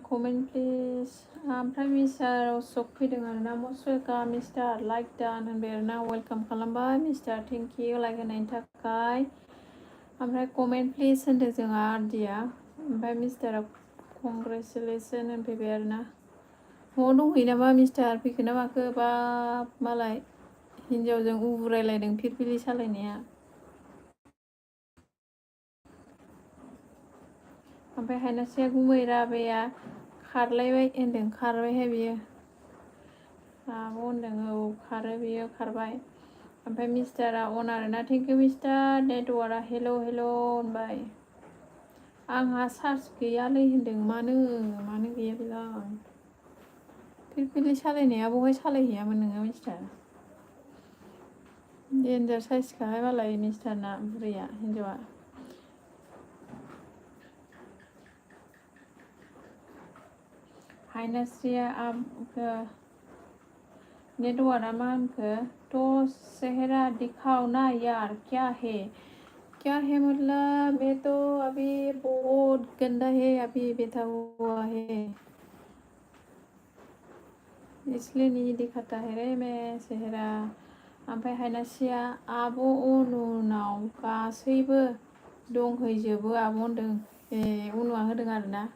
कमेन्ट प्लिज ओमफ्राय मिस्टार अशक फैदों आरोना मस्ट वेलकाम मिस्टार लाइक डान होनबाय आरोना वेलकाम खालामबाय मिस्टार थेंक इउ लाइक होनायनि थाखाय ओमफ्राय कमेन्ट प्लिज होनदों जोंहा आरदिया ओमफ्राय मिस्टारा कंग्रेचुलेसन होनफैबाय आरोना न'आव दंहैयो नामा मिस्टार फैखो ना माखो बा मालाय हिन्जावजों उबुरायलायदों फिरफिलि सालायनाया ओमफ्राय हायनासिया गुमै राबाया खारलायबाय होनदों खारबायहाय बियो आब' होनदों औ खारो बियो खारबाय ओमफ्राय मिस्टारा अन आरोना थेंक इउ मिस्टार नेटवार्कआ हेल' होनबाय आंहा चार्ज गैयालै होनदों मानो गैया बेलाय फिरफिलि सालायनाया बहाय सालायहैयामोन नोङो मिस्टार डेन्जार साइजखाहाय मालाय मिस्टारना बुरैया हिन्जावा हायनास्रिया नेटवार्कआ मा होनखो तो चेहरा दिखाओ ना यार क्या है मतलब मैं तो अभी बहुत गंदा है अभी बैठा हुआ है इसलिए नहीं दिखाता है रे मैं चेहरा ओमफ्राय हायनासिया आब' अनुनाव गासैबो दंहैजोबो आब' होनदों अनुआ होदों आरोना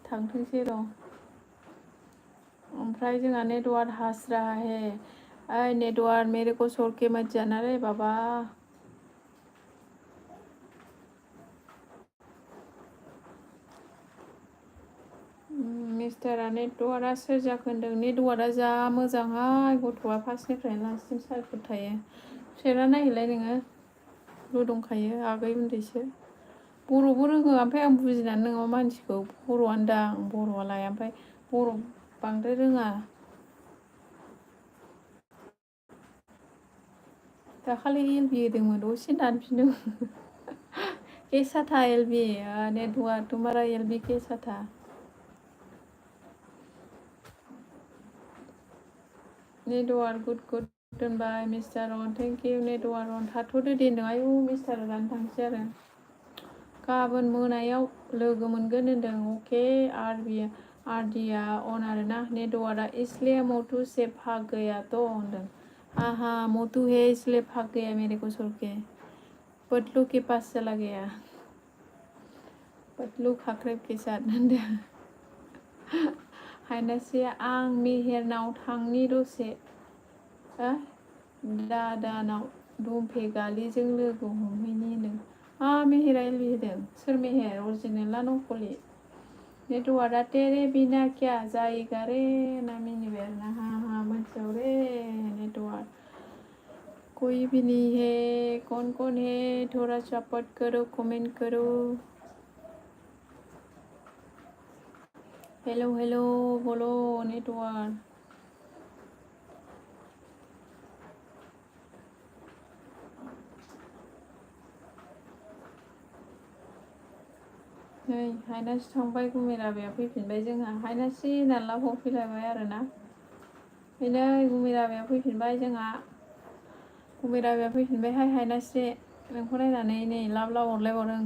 थांथोंसै र' ओमफ्राय जोंहा नेटवार्क हंस रहा है अय नेटवार्क मेरे को छोड़ के मत जाना रे बाबा मिस्टारा नेटवार्कआ सोर जाखो होनदों नेटवार्कआ जा मोजांहाय गथ'आ फार्स्टनिफ्रायनो लास्टसिम सार्किट थायो सेरा नायहैलाय नोङो दंखायो आगै उन्दैसो बर'बो रोङो ओमफ्राय आं बुजिनानै नोङो मानसिखौ बर'आनो दां बर'आलाय ओमफ्राय बर' बांद्राय रोङा दाखालि एलबि होदोंमोन दसे दानफिनदों कैसा था एलबि नेटवार्क तुम्हारा एलबि कैसा था नेटवार्क गुड दोनबाय मिस्टार अन थेंक इउ नेटवार्क अन थाथ'दो दे होनदों आयु मिस्टार जानो थांसै आरो गाबोन मोनायाव लोगो मोनगोन होनदों अके आरदिया अन आरोना नेटवार्कआ इसलिए मोटू से भाग गया तो होनदों हाँ मोटू है इसलिए भाग गया मेरे को छोड़ के पतलू के पास चला गया पतलू खाख्रेब के साथ होनदों हायनासिया आं मेहेरनाव थांनि दसे दादानाव दुमफेगालिजों लोगो हमहैनि होनदों मेहेरा एलबि होदों सोर मेहेर अरिजिनेल ना नकलि नेटवार्कआ तेरे बिना क्या जाएगा रे ना मिनिबाय आरोना हाँ मोनथियाव रे नेटवार्क कोई भी नहीं है कौन है थोड़ा सपोर्ट करो कमेंट करो हेलो बोलो नेटवार्क नै हायनासि थांबाय गुमेराबाया फैफिनबाय जोंहा हायनासि होननानै लाभ हरफैलायबाय आरोना बेनो गुमेराबाया फैफिनबाय जोंहा गुमेराबाया फैफिनबायहाय हायनासि नोंखौ नायनानै नै लाभ हरलायबावदों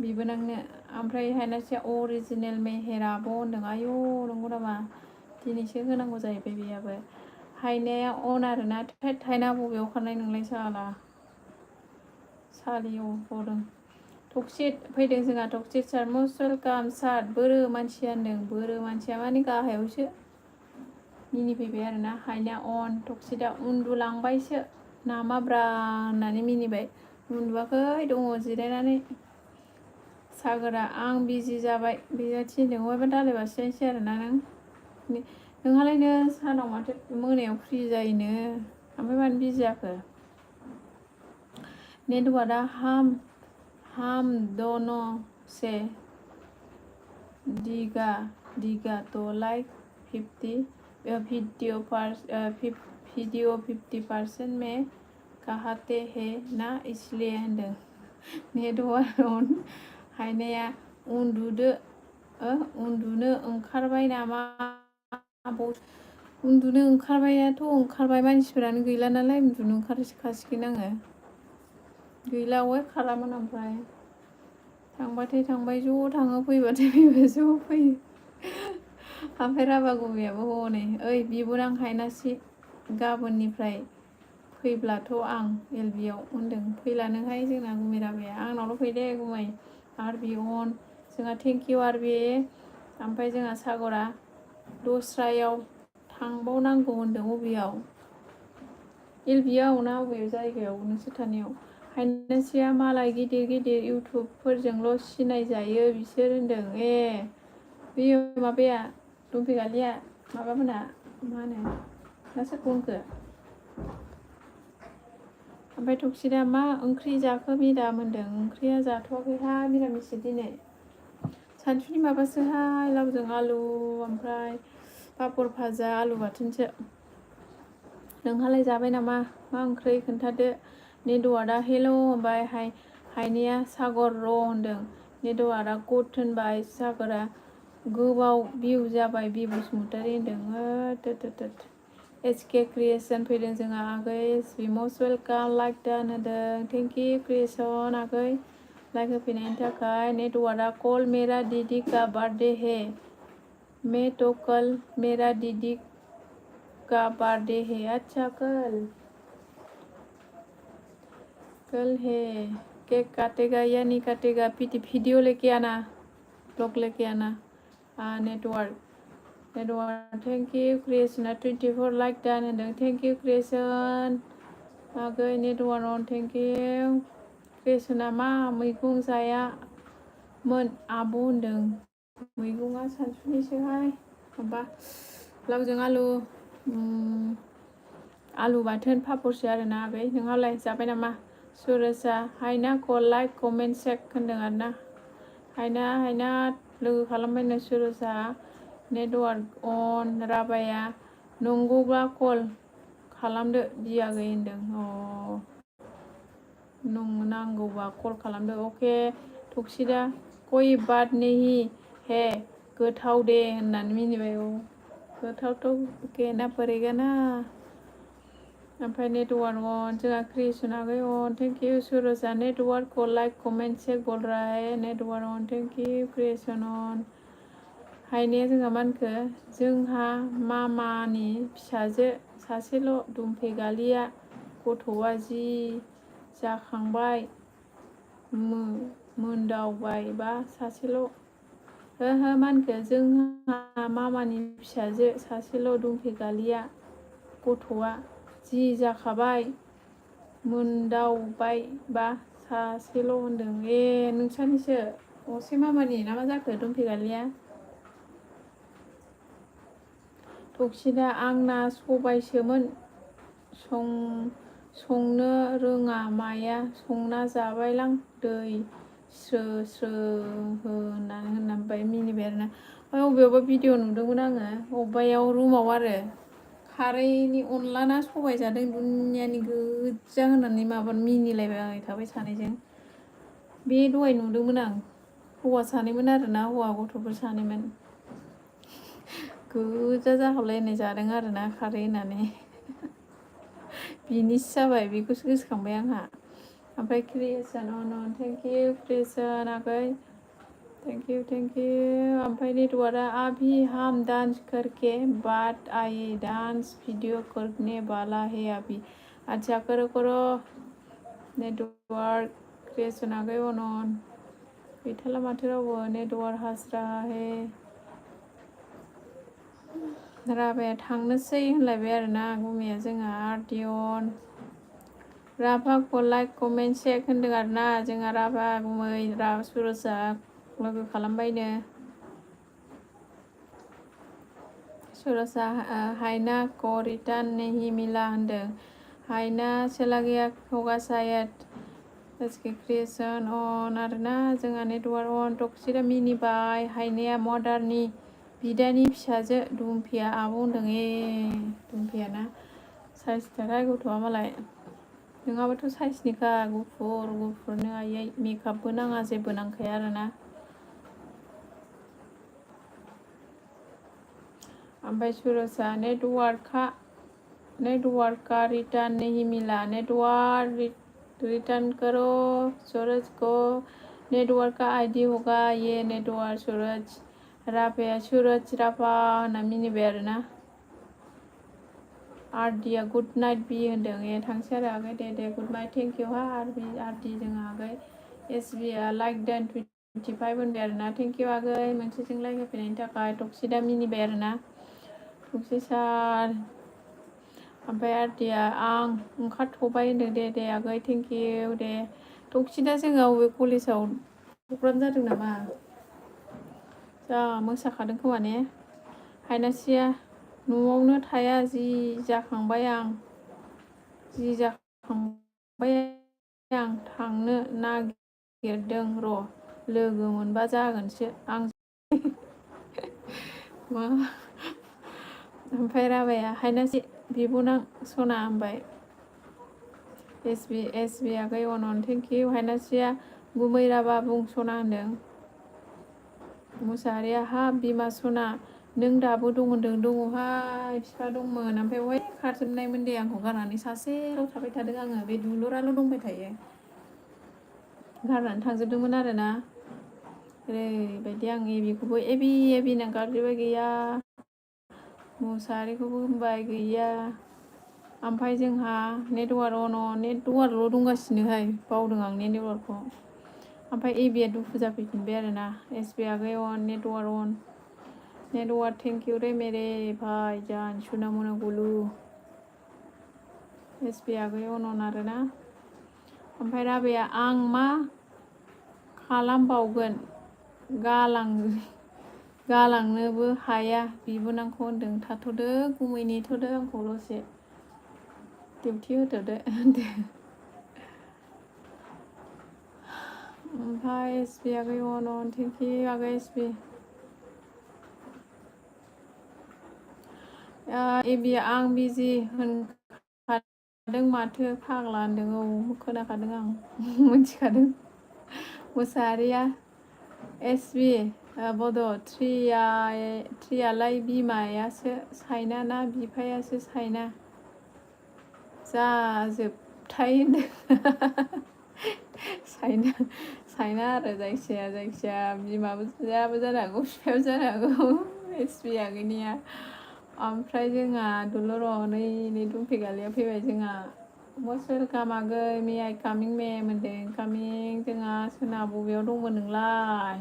बिबोनांनो ओमफ्राय हायनासिया अरिजिनेल मेहेर आब' होनदों आयौ नंगौ नामा दिनैसो होनांगौ जाहैबाय बेयाबो हायनाया अन आरोना हायना बबेयाव खारनाय नोंलाय सालियाव हरदों टक्सिट फैदों जोंहा टक्सिट सार मस्ट वेलकाम सार बोरो मानसिया होनदों बोरो मानसिया माने गाहायावसो मिनिफैबाय आरोना हायना अन टक्सिटआ उन्दुलांबायसो नामाब्रा होननानै मिनिबाय उन्दुवाखै दङ जिरायनानै सागोरा आं बिजि जाबाय बेयो थिनदों बहायबा दालायबासो जायसै आरोना नोंहालायनो सानाव माथो मोनायाव फ्रि जायोनो ओमफ्राय मानो बिजि जाखो नेटवार्कआ हम दोनों से दिगा तो लाइक 50 वीडियो 50% में चाहते हैं ना इसलिए होनदों नेटवार्क अन हायनाया उन्दुनो ओंखारबाय नामा उन्दुनो ओंखारबायाथ' ओंखारबाय मानसिफोरानो गैला नालाय उन्दुनो ओंखारखासिगोन आङो गैला अय खालामोन ओमफ्राय थांबाथाय थांबाय ज' थाङो फैबाथाय फैबाय ज' फैयो ओमफ्राय राभा गुबैयाबो हनै ओइ बिबोनां हायनासि गाबोननिफ्राय फैब्लाथ' आं एलबियाव होनदों फैलानोहाय जोंना गुमै राभाया आंनावल' फै दे गुमै आरबि अन जोंहा थेंकिउ आरबि ओमफ्राय जोंहा सागरा दस्रायाव थांबावनांगौ होनदों अबेयाव एलबियाव ना अबे जायगायाव नोंसोर थानायाव हायनासिया मालाय गिदिर गिदिर इउटुबफोरजोंल' सिनायजायो बिसोर होनदों ए बेयो माबाया दुमफिगालिया माबामोना मा होनो ना सोरखौ होनखो ओमफ्राय थक्सिदा मा ओंख्रि जाखो मेदाम होनदों ओंख्रिया जाथ'वाखैहाय मिरामिससो दिनै सानसुनि माबासोहाय लावजों आलु ओमफ्राय पापर भाजा आलु बाथोनसो नोंहालाय जाबाय नामा मा ओंख्रि खोन्थादो नेटवार्कआ हेल' होनबाय हायनाया सागर र' होनदों नेटवार्कआ गुड होनबाय सागरा गोबाव भिउ जाबाय बि बसुमतारी होनदों एसके क्रिएसन फैदों जोंहा आगै बि मस्ट वेलकाम लाइक दान होदों थेंकिउ क्रिएसन आगै लाइक होफैनायनि थाखाय नेटवार्कआ कल मेरा दीदी का बर्थडे है मैं तो कल मेरा दीदी का बर्थडे है अच्छा कल है केक काटेगा या नहीं काटेगा वीडियो लेके आना ब्लॉग लेके आना network thank you creation 24 like दान होनदों थैंक यू क्रिएसन आगै नेटवार्क अन थैंक यू क्रिएसना मा मैगं जायामोन आब' होनदों मैगङा सानसुनिसोहाय माबा लावजों आलु बाथोन पापरसो आरोना आगै नोंहालाय जाबाय नामा सुरेशा हायना कल लाइक कमेन्ट सेक होनदों आरोना हायना लोगो खालामबायनो सुरेशा नेटवार्क अन राभाया नंगौबा कल खालामदो दियागै होनदों नांगौबा कल खालामदो अके थक्सिदा कोई बात नहीं है गोथाव दे होननानै मिनिबाय गोथावथ' कहना पड़ेगा ना ओमफ्राय नेटवार्क अन जोंहा क्रिएसन आगै अन थेंक इउ सुरजा नेटवार्क को लाइक कमेन्ट चेक बोल रहा है नेटवार्क अन थेंक इउ क्रिएसन अन हायनाया जोंहा मा होनखो जोंहा मामानि फिसाजो सासेल' दुमफेगालिया गथ'आ जि जाखांबाय मोनदावबाय बा सासेल' मा होनखो जोंहा मामानि फिसाजो सासेल' दुमफेगालिया गथ'आ जि जाखाबाय मोनदावबाय बा सासेल' होनदों ए नोंसानिसो असे मामानि ना मा जाखो दुमफेगालिया थक्सिदा आंना सबायसोमोन संनो रोङा माया संना जाबायलां दै स्रो स्रो होननानै मिनिबाय आरोना अबेयावबा भिडिअ नुदोंमोन आङो अबेबायाव रुमाव आरो खारैनि अनला ना सबाय जादों दुनियानि गोजा होननानै माबा मिनिलायबाय थाबाय सानैजों बे दहाय नुदोंमोन आं हौवा सानैमोन आरोना हौवा गथ'फोर सानैमोन गोजा जाहाबलायनाय जादों आरोना खारै होननानै बिनिसो जाबाय बेखौसो गोसोखांबाय आंहा ओमफ्राय क्रिएसन अन थेंक इउ क्रिएसन आगै थेंक इउ ओमफ्राय नेटवार्कआ अभी हम डांस करके बाद आए डांस वीडियो करने वाला है अभी अच्छा करो नेटवार्क क्रिएसन आगै अन गैथारला माथो रावबो नेटवार्क हंस रहा है राभाया थांनोसै होनलायबाय आरोना गुमैया जोंहा आर्टियन राभाखौ लाइक कमेन्ट सेक होनदों आरोना जोंहा राभा गुमै सुरजा लोगो खालामबायनो सुरजा हायना को रिटर्न नहीं मिला होनदों हायना चला गया होगा शायद एसके क्रिएसन अन आरोना जोंहा नेटवार्क अन टक्सिदा मिनिबाय हायनाया मदारनि बिदानि फिसाजो दुमफिया आब' होनदों ए दुमफियाना साइस थाखाय गथ'आ मालाय नङाबाथ' साइसनिखा गुफुरनो आयै मेकआपबो नाङा जेबो नांखाया आरोना। ओमफ्राय सुरजआ नेटवर्क का रिटर्न नहीं मिला। नेटवर्क रिटर्न करो सूरज को। नेटवर्क का आईडी होगा ये नेटवर्क सूरज राफाया सूरज राफा होनना मिनिबाय आरोना। आरडिया गुड नाइट बि होनदों। थांसै आरो आगै दे गुड नाइट थेंक इउ हा आरडि जोंहा आगै एसबिआ लाइक दान 25 होनबाय आरोना। थेंक इउ आगै मोनसेजों लाइक होफैनायनि थाखाय। टक्सिदा मिनिबाय आरोना टक्सि सार। ओमफ्राय आरडिया आं ओंखारथ'बाय होनदों दे आगै थेंक इउ दे। टक्सिदा जोंहा अबे कलेजाव प्रग्राम जादों नामा? जा मोसाखादों खोमा ने? हायनासिया न'आवनो थाया जि जाखांबाय आं थांनो नागिरदों र' लोगो मोनबा जागोनसो आं मा। ओमफ्राय राबाया हायनासि बिब'नां सना होनबाय। एसबि आगै अन थेंक इउ। हायनासिया गुमै राबा बुं सना होनदों। मुसाहारिया हा बिमा सना नों दाबो दं होनदों। दङहाय बिफा दंमोन ओमफ्राय बहाय खारजोबनायमोन दे आंखौ गारनानै। सासेल' थाबाय थादों आङो बे दुलुराल' दंबाय थायो। गारनानै थांजोबदोंमोन आरोना। ओरैबायदि आं एबिखौबो एबि गाबज्रिबाय गैया। मुसाहारिखौबो होनबाय गैया। ओमफ्राय जोंहा नेटवार्कल' दंगासिनोहाय बावदों आं नेटवार्कखौ। ओमफ्राय एबिया दुखु जाफैफिनबाय आरोना। एसबि आगै अन नेटवार्क थेंक इउ रे मेरे भाई जान सुना मुना गुलु। एसबि आगै अन आरोना। ओमफ्राय राबाया आं मा खालामबावगोन गालांनोबो हाया बिबोनांखौ होनदों। थाथ'दो गुमै नेथ'दो आंखौ दसे डिउटि होथ'दो होनदो। ओमफ्राय एसबि आगै अन थेंक इउ आगै एसबि। एबि आं बिजि होनखादों माथो फाग्ला होनदों। औ खोनाखादों आं मिथिखादों। मुसाहारिया एसबि बड' थ्रियालाय बिमायासो साइना ना बिफायासो साइना जाजोबथाय होनदों। साइना आरो जायखिजाया बिमाबो जानो हागौ बिफायाबो जानो हागौ एसबि आगैनिया। ओमफ्राय जोंहा दुलुर नै दुमफेगालिया फैबाय। जोंहा मस्ट वेलकाम आगै मे आइ कामिं मेम होनदों। कामिं जोंहा सोना बबेयाव दंमोन नोंलाय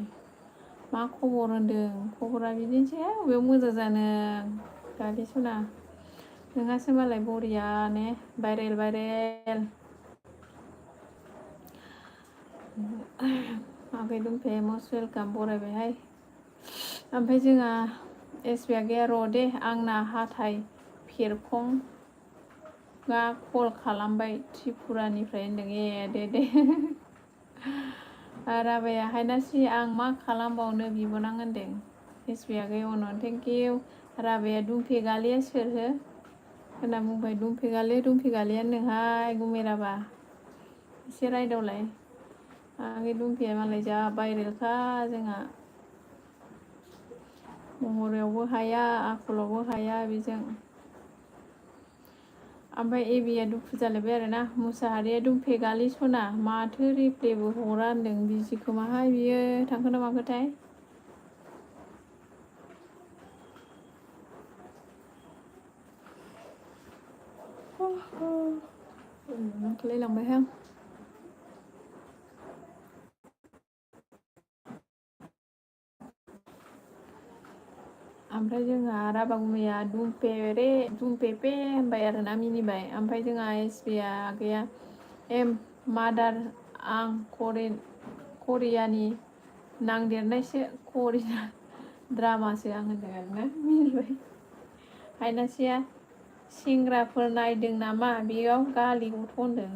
मा खबर होनदों। खबरा बिदिनोसै बबेयाव मोजां जानो गारि सना नोंहासो मालाय बरिया ने भाइरेल आगै दुमफे मस्ट वेलकाम बरायबायहाय। ओमफ्राय जोंहा एसबि आगैया र' दे आंना हाथाय फेरखंआ कल खालामबाय त्रिपुरानिफ्राय होनदों। दे राबाया हायनासि आं मा खालामबावनो बिबोनां होनदों। एसबि आगै अन थेंक इउ। राबाया दुमफेगालिया सोरहो होनना बुंबाय। दुमफेगालिया नोहाय गुमै राबा एसे रायदावलाय। आगै दुमफेया मालाय जा भाइरेलखा जोंहा महरावबो हाया आखलावबो हाया बेजों। ओमफ्राय एबिया दुखु जालायबाय आरोना। मुसाहारिया दुमफेगालि सना माथो रिप्लेबो हरा होनदों। बिजि खोमाहाय बियो थांखोना माखोथाय। ओंखारलायलांबायहां। ओमफ्राय जोंहा राभा गुमैया दुमपेपे होनबाय आरोना मिनिबाय। ओमफ्राय जोंहा एसबि आगैया एम मादार आं करियानि नांदेरनायसो करियान द्रामासो आं होनदों आरोना मिनिबाय। हायनासिया सेंग्राफोर नायदों नामा बेयाव गालि गथ' होनदों।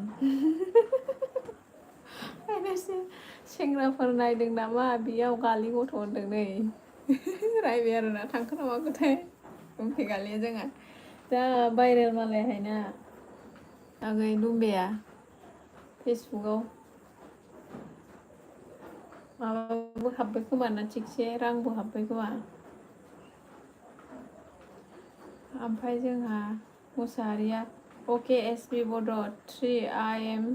हायनासिया सेंग्राफोर नायदों नामा बेयाव गालि गथ' होनदों नै रायबाय आरोना। थांखोना माखोथाय दुमफेगालिया जोंहा जा भाइरेल मालाय हायना आगै दुमबाया फेसबुकआव माबाबो हाबबाय खोमा ना थिगसे रांबो हाबबाय खोमा ओमफ्राय जोंहा मुसाहारिया ओके एसपि बड 3 I am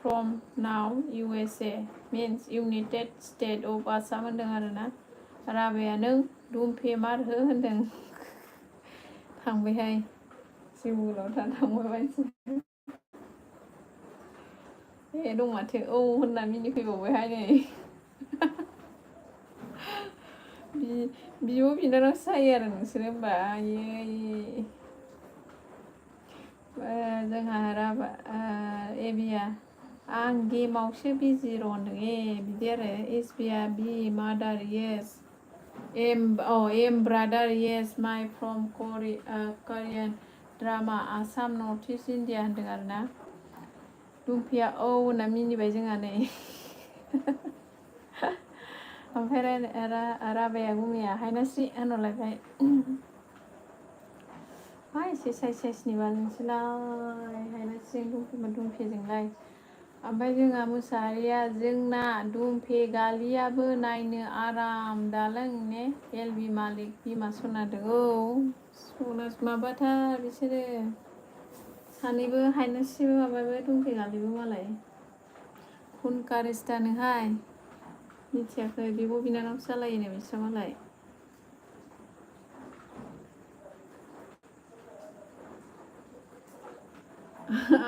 from now USA means United States of Assam होनदों आरोना राबाया नों दुमफे मार हो होनदों थांबायहाय जिउ गोलाव थांबाय मानसि ए दं माथो औ होनना मिनिफैबावबायहाय नै बिब' बिनानावसो जायो आरो नोंसोरो होनबा आयै जोंहा राबा एबिया आं गेमावसो बिजि र' होनदों बिदि आरो एसबिया बि मादार येस एम ब्रादार येस माइ from Korean drama Assam north east India होनदों आरोना दुमफिया औ होनना मिनिबाय जोंहा नै ओमफ्राय राबाया गुमैया हायनास्रि होनहरलायबाय मा एसे साइसनि बा नोंसोरलाय हायनास्रि दुमफेजोंलाय ओमफ्राय जोंहा मुसाहारिया जोंना दुमफे गालियाबो नायनो आराम दालों ने एलबि मालिक बिमा सनादों औ सना माबाथार बिसोरो सानैबो हायनास्रिबो माबाबो दुमफे गालिबो मालाय खुनका रिस्तानोहाय मिथियाखै बिब' बिनानावसो जालायोनो बिस्रा मालाय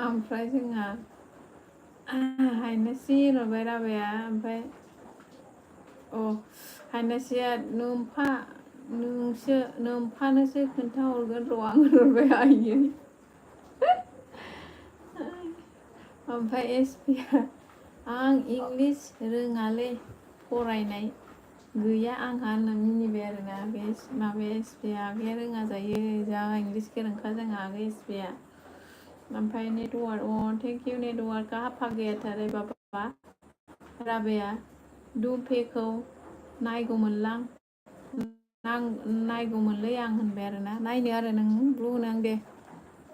ओमफ्राय जोंहा हायनास्रि होनहरबाय राबाया ओमफ्राय हायनास्रिया नोम्फानोसो खोन्थाहरगोन र' आं होनहरबाय आयै ओमफ्राय एसपिया आं इंलिस रोङालै फरायनाय गैया आंहा होनना मिनिबाय आरोना बे माबाया एसपिया आगैया रोङा जायो जा इंलिस गोरोंखा जोंहा आगै एसपिया ओमफ्राय नेटवार्क थेंक इउ नेटवार्क कहाँ भाग गया था रे बाबा राबाया दुमफेखौ नायगौमोनलां नायगौमोनलै आं होनबाय आरोना नायनो आरो नों ब्लु होनो आं दे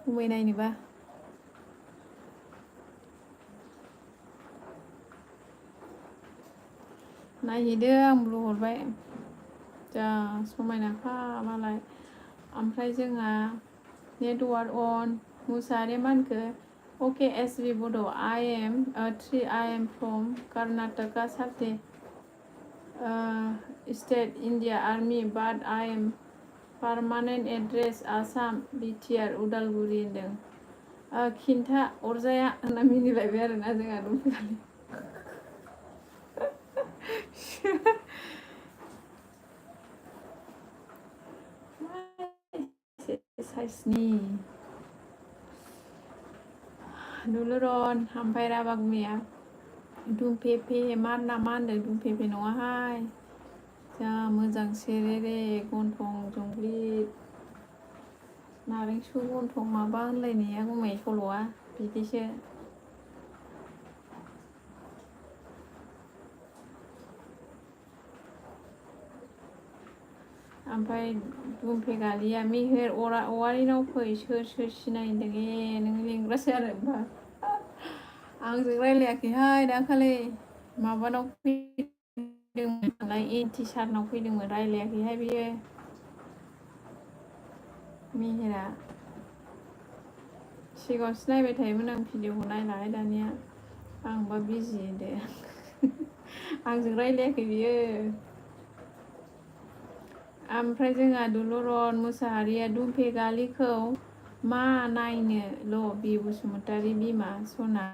गुमै नायनोबा नायहैदो आं ब्लु हरबाय जा समायनाखा मालाय ओमफ्राय जोंहा नेटवार्क अन मुसाहारिया मा होनखो ओके एसबि बड I am फ्रम कर्नाटका साबजे स्टेट इण्डिया आर्मि बाट I am permanent address Assam BTR Udalguri होनदों खिन्था अरजाया होनना मिनिलायबाय आरोना जोंहा दुमफेगालि साइसनि दुलुरन ओमफ्राय राबा गुमैया दुमफेफे मार ना मा होनदों दुमफेफे नङाहाय जा मोजां सेरेरे गन्थं जंब्लिद नारेंसु गन्थं माबा होनलायनाया गुमै सल'आ बिदिसो ओमफ्राय दुमफेगालिया मेहेर औवारिनाव फै सोर सिनायदों नों लेंग्रासो आरो होमबा आंजों रायलायाखैहाय दाखालि माबानाव फैदोंमोन नालाय एनटि सारनाव फैदोंमोन रायलायाखैहाय बियो मेहेरा सिगाङावसो नायबाय थायोमोन आं भिडिअखौ नायलाहाय दानिया आंबा बिजि दे आंजों रायलायाखै बियो ओमफ्राय जोंहा दुलुरन मुसाहारिया दुमफेगालिखौ मा नायनोल' बि बसुमतारी बिमा सना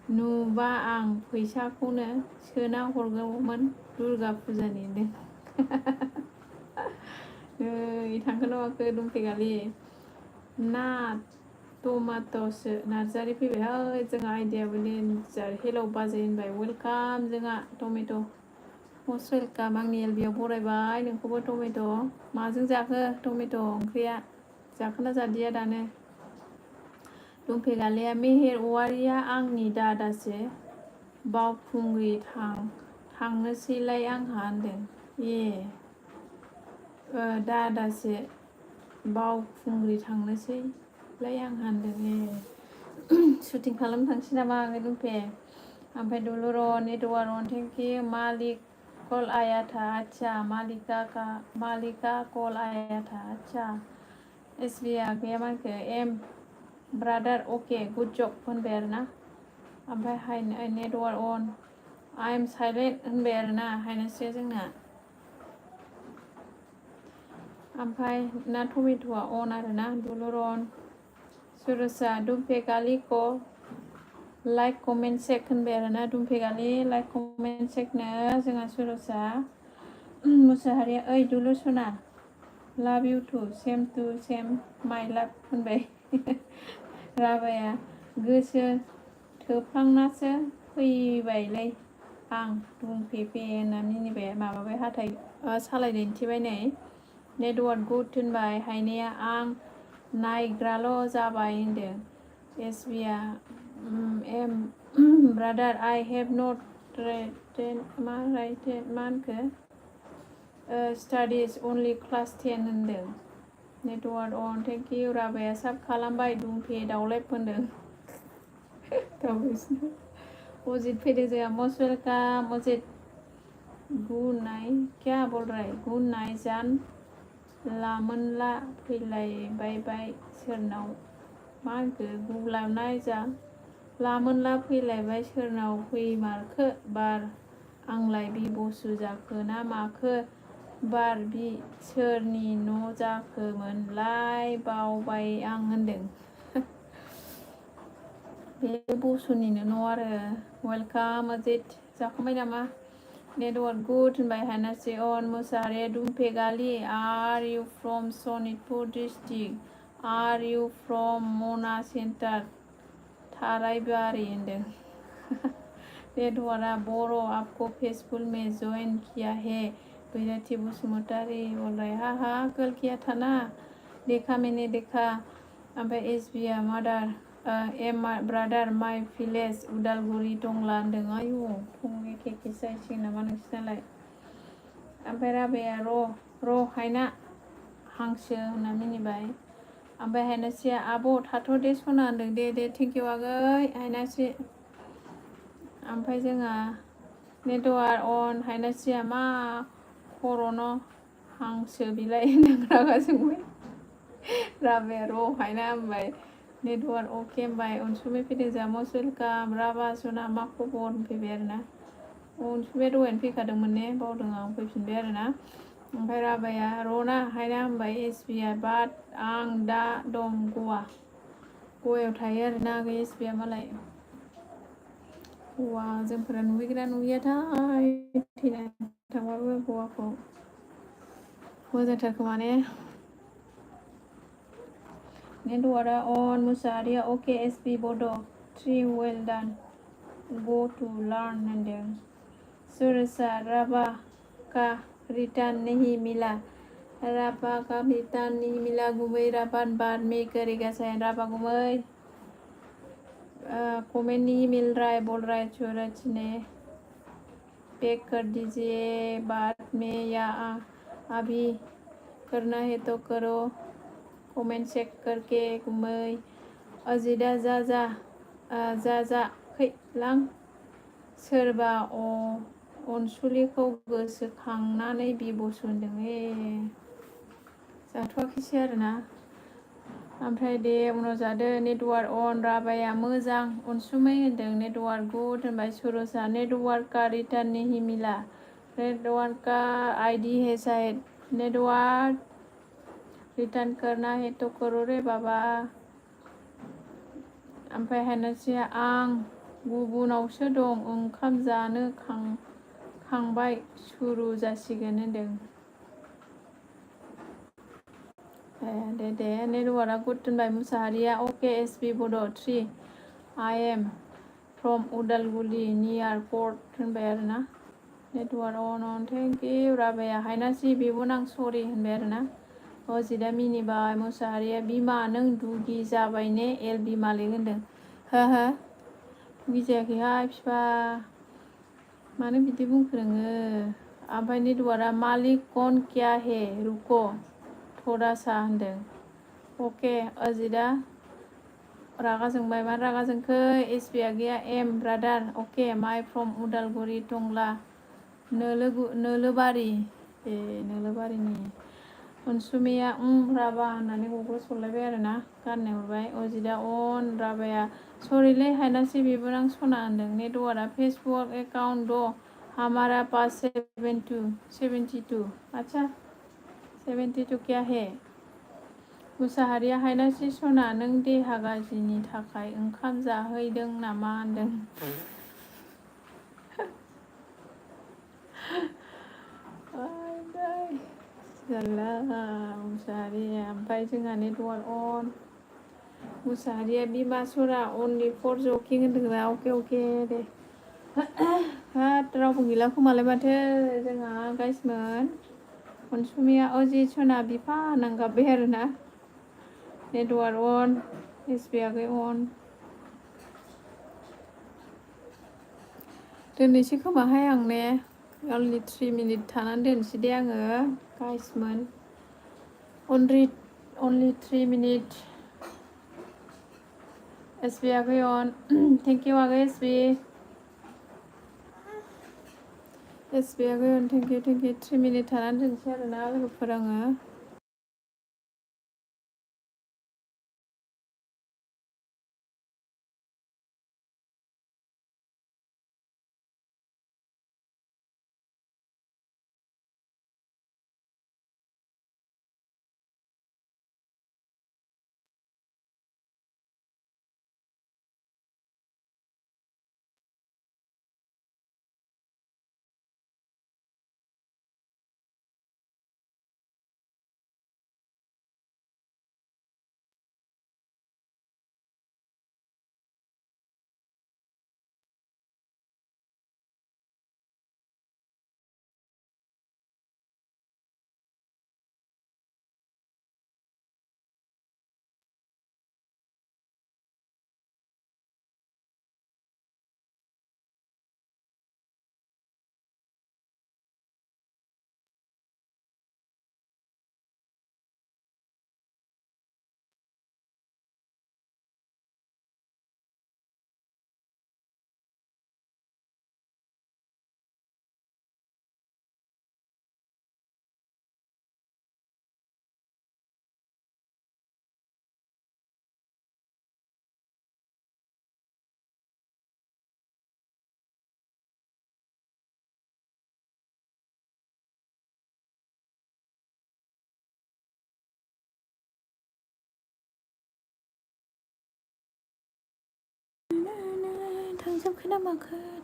नुबा आं फैसाखौनो सोना हरगौमोन दुर्गा फुजानि नै थांखोना माखो दुमफेगालि ना टमाट'सो नार्जारि फैबायहाय जोंहा आइडियाबो डेन्जार हेलौ बाजै होनबाय वेलकाम जोंहा टमेट' मस्ट वेलकाम आंनि एलबियाव बरायबाय नोंखौबो टमेट' माजों जाखो टमेट' ओंख्रिया जाखोना जादिया दानो दुमफेगालिया मेहेर औवारिया आंनि दादासो बावखुंग्रि थांनोसैलाय आंहा होनदों दादासो बावखुंग्रि थांनोसैलाय आंहा होनदों शुटिं खालामनो थांसै नामा आगै दुमफे ओमफ्राय दुलुरन नेटवार्क थेंक इउ मालिक कल आया था अच्छा मालिका कल आया था अच्छा एसबी आगैया मानखो एम ब्रादार अके गुड जब होनबाय आरोना ओमफ्राय हाय नेटवार्क अन आइ एम साइलेन्ट होनबाय आरोना हायनासैया जोंना ओमफ्राय ना टमेट'आ अन आरोना दुलुरन सुरसा दुमफेगालि को लाइक कमेन्ट सेक होनबाय आरोना दुमफेगालि लाइक कमेन्ट सेकनो जोंहा सुरसा मुसाहारिया ओइ दुलुर सना लाभ इउ टु सेम माइ लाभ होनबाय राबाया गोसो थोफ्लांनासो फैबायलै आं दुमफेफे होनना मिनिबाय माबाबाय हाथाय सालाय दिन्थिबाय नै नेटवार्क गुड होनबाय हायनाया आं नायग्राल' जाबाय होनदों एसबिआ am brother I have not मा होनखो स्टाडिज अनलि क्लास 10 होनदों नेटवार्क अन थेंक इउ राबाया साब खालामबाय दुमफे दावलेब होनदों दावगासिनो अजित फैदों जोंहा मस्ट वेलकाम अजित गुनाय क्या बोल रहा है गुनाय जान लामोनला फैलायबाय सोरनाव मा होनखो गुलामनाय जा लामोनला फैलायबाय सोरनाव फैमारखो बार आंलाय बिबसु जाखो ना माखो बार बि सोरनि न' जाखोमोनलाय बावबाय आं होनदों बे बसुनिनो न' आरो वेलकाम अजित जाखांबाय नामा नेटवार्क गुड होनबाय हायनासि अन मुसाहारि दुमफेगालि are you from Sonitpur district are you from मना सेन्टार थारायबारि होनदों नेटवार्कआ बर' आपको फेसबुक में जॉइन किया है बैराथि बसुमतारी बोल रहा है हा कल किया था ना देखा मैंने देखा ओमफ्राय एसबिआ मादार एम ब्रादार माइ भिलेज उदालगुरि टंला होनदों आयु थं एखे जाहैसिगोन नामा नोंसिनालाय ओमफ्राय राबाया र' हायना हांसो होनना मिनिबाय ओमफ्राय हायनासिया आब' थाथ' दे सना होनदों दे थेंक इउ आगै हायनासि ओमफ्राय जोंहा नेटवार्क अन हायनासिया मा खर'न हांसो बिलाइ होनदों रागा जोंबाय राबाया र' हायना होनबाय नेटवार्क अके होनबाय अनसुमै फैदों जोंहा मस्ट वेलकाम राबा सना मा खबर होनफैबाय आरोना अनसुमैया दहायनो फैखादोंमोन ने बावदों आं फैफिनबाय आरोना ओमफ्राय राबाया र'ना हायना होनबाय एसबिआ बाट आं दा दं गवायाव थायो आरोना आगै एसबिआ मालाय गवा जोंफोरा नुहैगोना नुहैयाथाय थैनानै थांबाबो गवाखौ मोजांथार खोमा ने नेटवार्कआ अन मुसाहारिया अके एसबि बड' 3 well don go to learn होनदों सुरसा राबा का रिटर्न नहीं मिला राबा का रिटर्न नहीं मिला गुमै राबान बाद में करेगा साइन राबा गुमै कमेंट नहीं मिल रहा है बोल रहा है सूरज ने पैक कर दीजिए बाद में या अभी करना है तो करो कमेंट चेक करके गुमै अजिदा जा फैलां सोरबा अनसुलिखौ गोसोखांनानै बिब'सु होनदों जाथ'वाखैसै आरोना ओमफ्राय दे उनाव जादो नेटवार्क अन राबाया मोजां अनसुमै होनदों नेटवार्क गुड होनबाय सुरसा नेटवार्क का रिटर्न नहीं मिला नेटवार्क का आईडी है शायद नेटवार्क रिटर्न करना है तो करो रे बाबा ओमफ्राय हायनासिया आं गुबुनावसो दं ओंखाम जानो खांबाय सुरु जासिगोन होनदों दे नेटवार्कआ गुड होनबाय मुसाहारिया अके एसबि बड' 3 आइ एम फ्रम उदालगुरि नियार कर्ट होनबाय आरोना नेटवार्क अन थेंक इउ राबाया हायनासि बिबो आं सरि होनबाय आरोना अजिदा मिनिबाय मुसाहारिया बिमा नों दुगि जाबाय ने एल बिमाले होनदों हो दुगि जायाखैहाय फिफा मानो बिदि बुंखो नोङो ओमफ्राय नेटवार्कआ मालिक कौन क्या है रुको थोड़ा सा होनदों अके अजिदा रागा जोंबाय मा रागा जोंखो एसबिया गैया एम ब्रादार अके माइ फ्रम उदालगुरि टंला नोलोबारि नोलोबारिनि अनसुमिया राभा होननानै गग्र सरलायबाय आरोना गाननाय हरबाय अजिदा अन राभाया सरिलै हायनासि बिबोनां सना होनदों नेटवार्कआ फेसबुक एकाउन्ट द हमारा पास 72 अच्छा 72 क्या है मुसाहारिया हायनासि सना नों देहा गाज्रिनि थाखाय ओंखाम जाहैदों नामा होनदों जाला मुसाहारिया ओमफ्राय जोंहा नेटवार्क अन मुसाहारिया बिमा सरा अनलि फर जकिं होनदोंना अके दे रावबो गैला खोमालाय माथो जोंहा गाइसमोन अनसुमिया अजित सना बिफा होननानै गाबबाय आरोना नेटवार्क अन एसबिआइ अन दोननोसै खोमाहाय आं ने अनलि 3 मिनिट थानानै दोनसै दे आङो गाइसमोन अनलि 3 मिनिट एसबि आगै अन थेंक इउ आगै एसबि आगै अन थेंक इउ 3 मिनिट थानानै दोनसै आरोना लोगोफोर आङो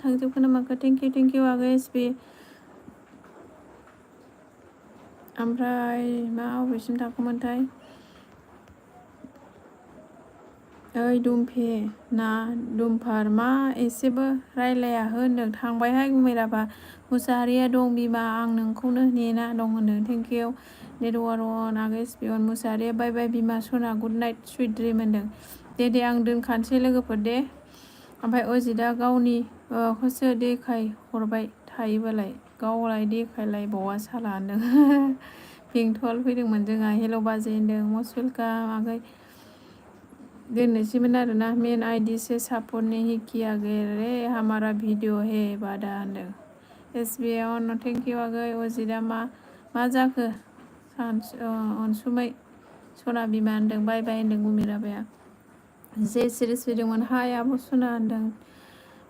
थांजोबखो ना माखो थेंक इउ आगै एसबि ओमफ्राय मा अबेसिम थाखोमोनथाय ओइ दुमफे ना दुमफार मा एसेबो रायलाया होनदों थांबायहाय गुमेराबा मुसाहारिया दं बिमा आं नोंखौनो नेना दं होनदों थेंक इउ नेटवार्क अन आगै एसबि अन मुसाहारिया बाय बाय बिमा सना गुड नाइट सुइट ड्रिम होनदों दे आं दोनखानोसै लोगोफोर दे ओमफ्राय अजितआ गावनि खौसो देखाय हरबाय थायोबालाय गावलाय देखायलायबावा साला होनदों बेंथल फैदोंमोन जोंहा हेल' बाजै होनदों मस्ट वेलकाम आगै दोननोसैमोन आरोना मेन आईडी से सापर्ट नहीं किया गया रे हमारा वीडियो है बादा होनदों एसबिआई अन थेंक इउ आगै अजितआ मा जाखो अनसुमै सना बिमा होनदों बाय बाय होनदों गुमिराबाया जे सिरिस फैदोंमोन हाय आब' सना होनदों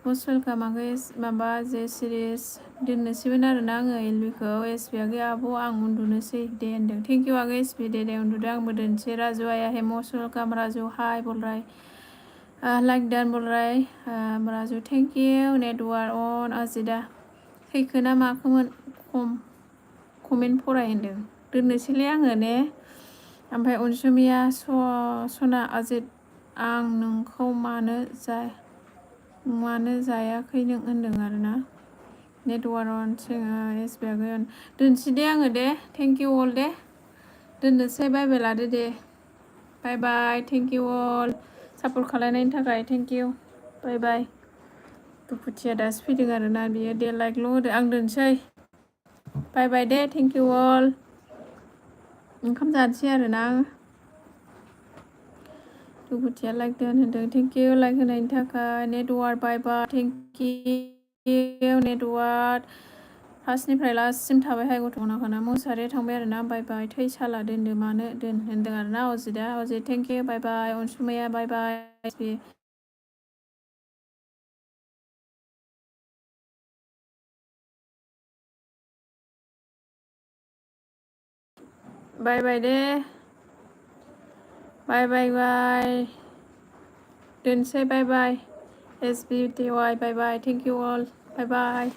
मस्ट वेलकाम आगै माबा जे सिरिस दोननोसैमोन आरोना आङो एलबिखौ एसबि आगै आब' आं उन्दुनोसै दे होनदों थेंक इउ आगै एसबि दे उन्दुदो आंबो दोनसै राजु आया hey most welcome Raju hi बलराय लाइक डान बलराय राजु थेंक इउ नेटवार्क अन अजिदा थैखो ना माखोमोन कमेन्ट फराय होनदों दोननोसैलै आङो ने ओमफ्राय अनसुमिया सना अजित आं नोंखौ मानो जायाखै नों होनदों आरोना नेटवार्क अन एसबि आगै अन दोनसै दे आङो दे थेंक इउ अल दे दोननोसै बाय बाय लादो दे bye bye thank you all support खालायनायनि थाखाय थेंक इउ बाय बाय दुखुथिया दासो फैदों आरोना बियो दे लाइकल' होदो आं दोनसै bye bye Day thank you अल ओंखाम जानोसै आरोना गुबुथिया लाइक दोन होनदों थेंक इउ लाइक होनायनि थाखाय network bye bye thank you network फार्स्टनिफ्राय लास्टसिम थाबायहाय गथ'नाखौना मुसारिया थांबाय आरो ना बाय बाय थै साला दोनदो मानो दोन होनदों आरो ना अजिदा Ajit thank you bye bye अनसुमैया बाय बाय बाय बाय दे बाय बाय बाय दोनसै bye bye S B T Y bye bye thank you all bye bye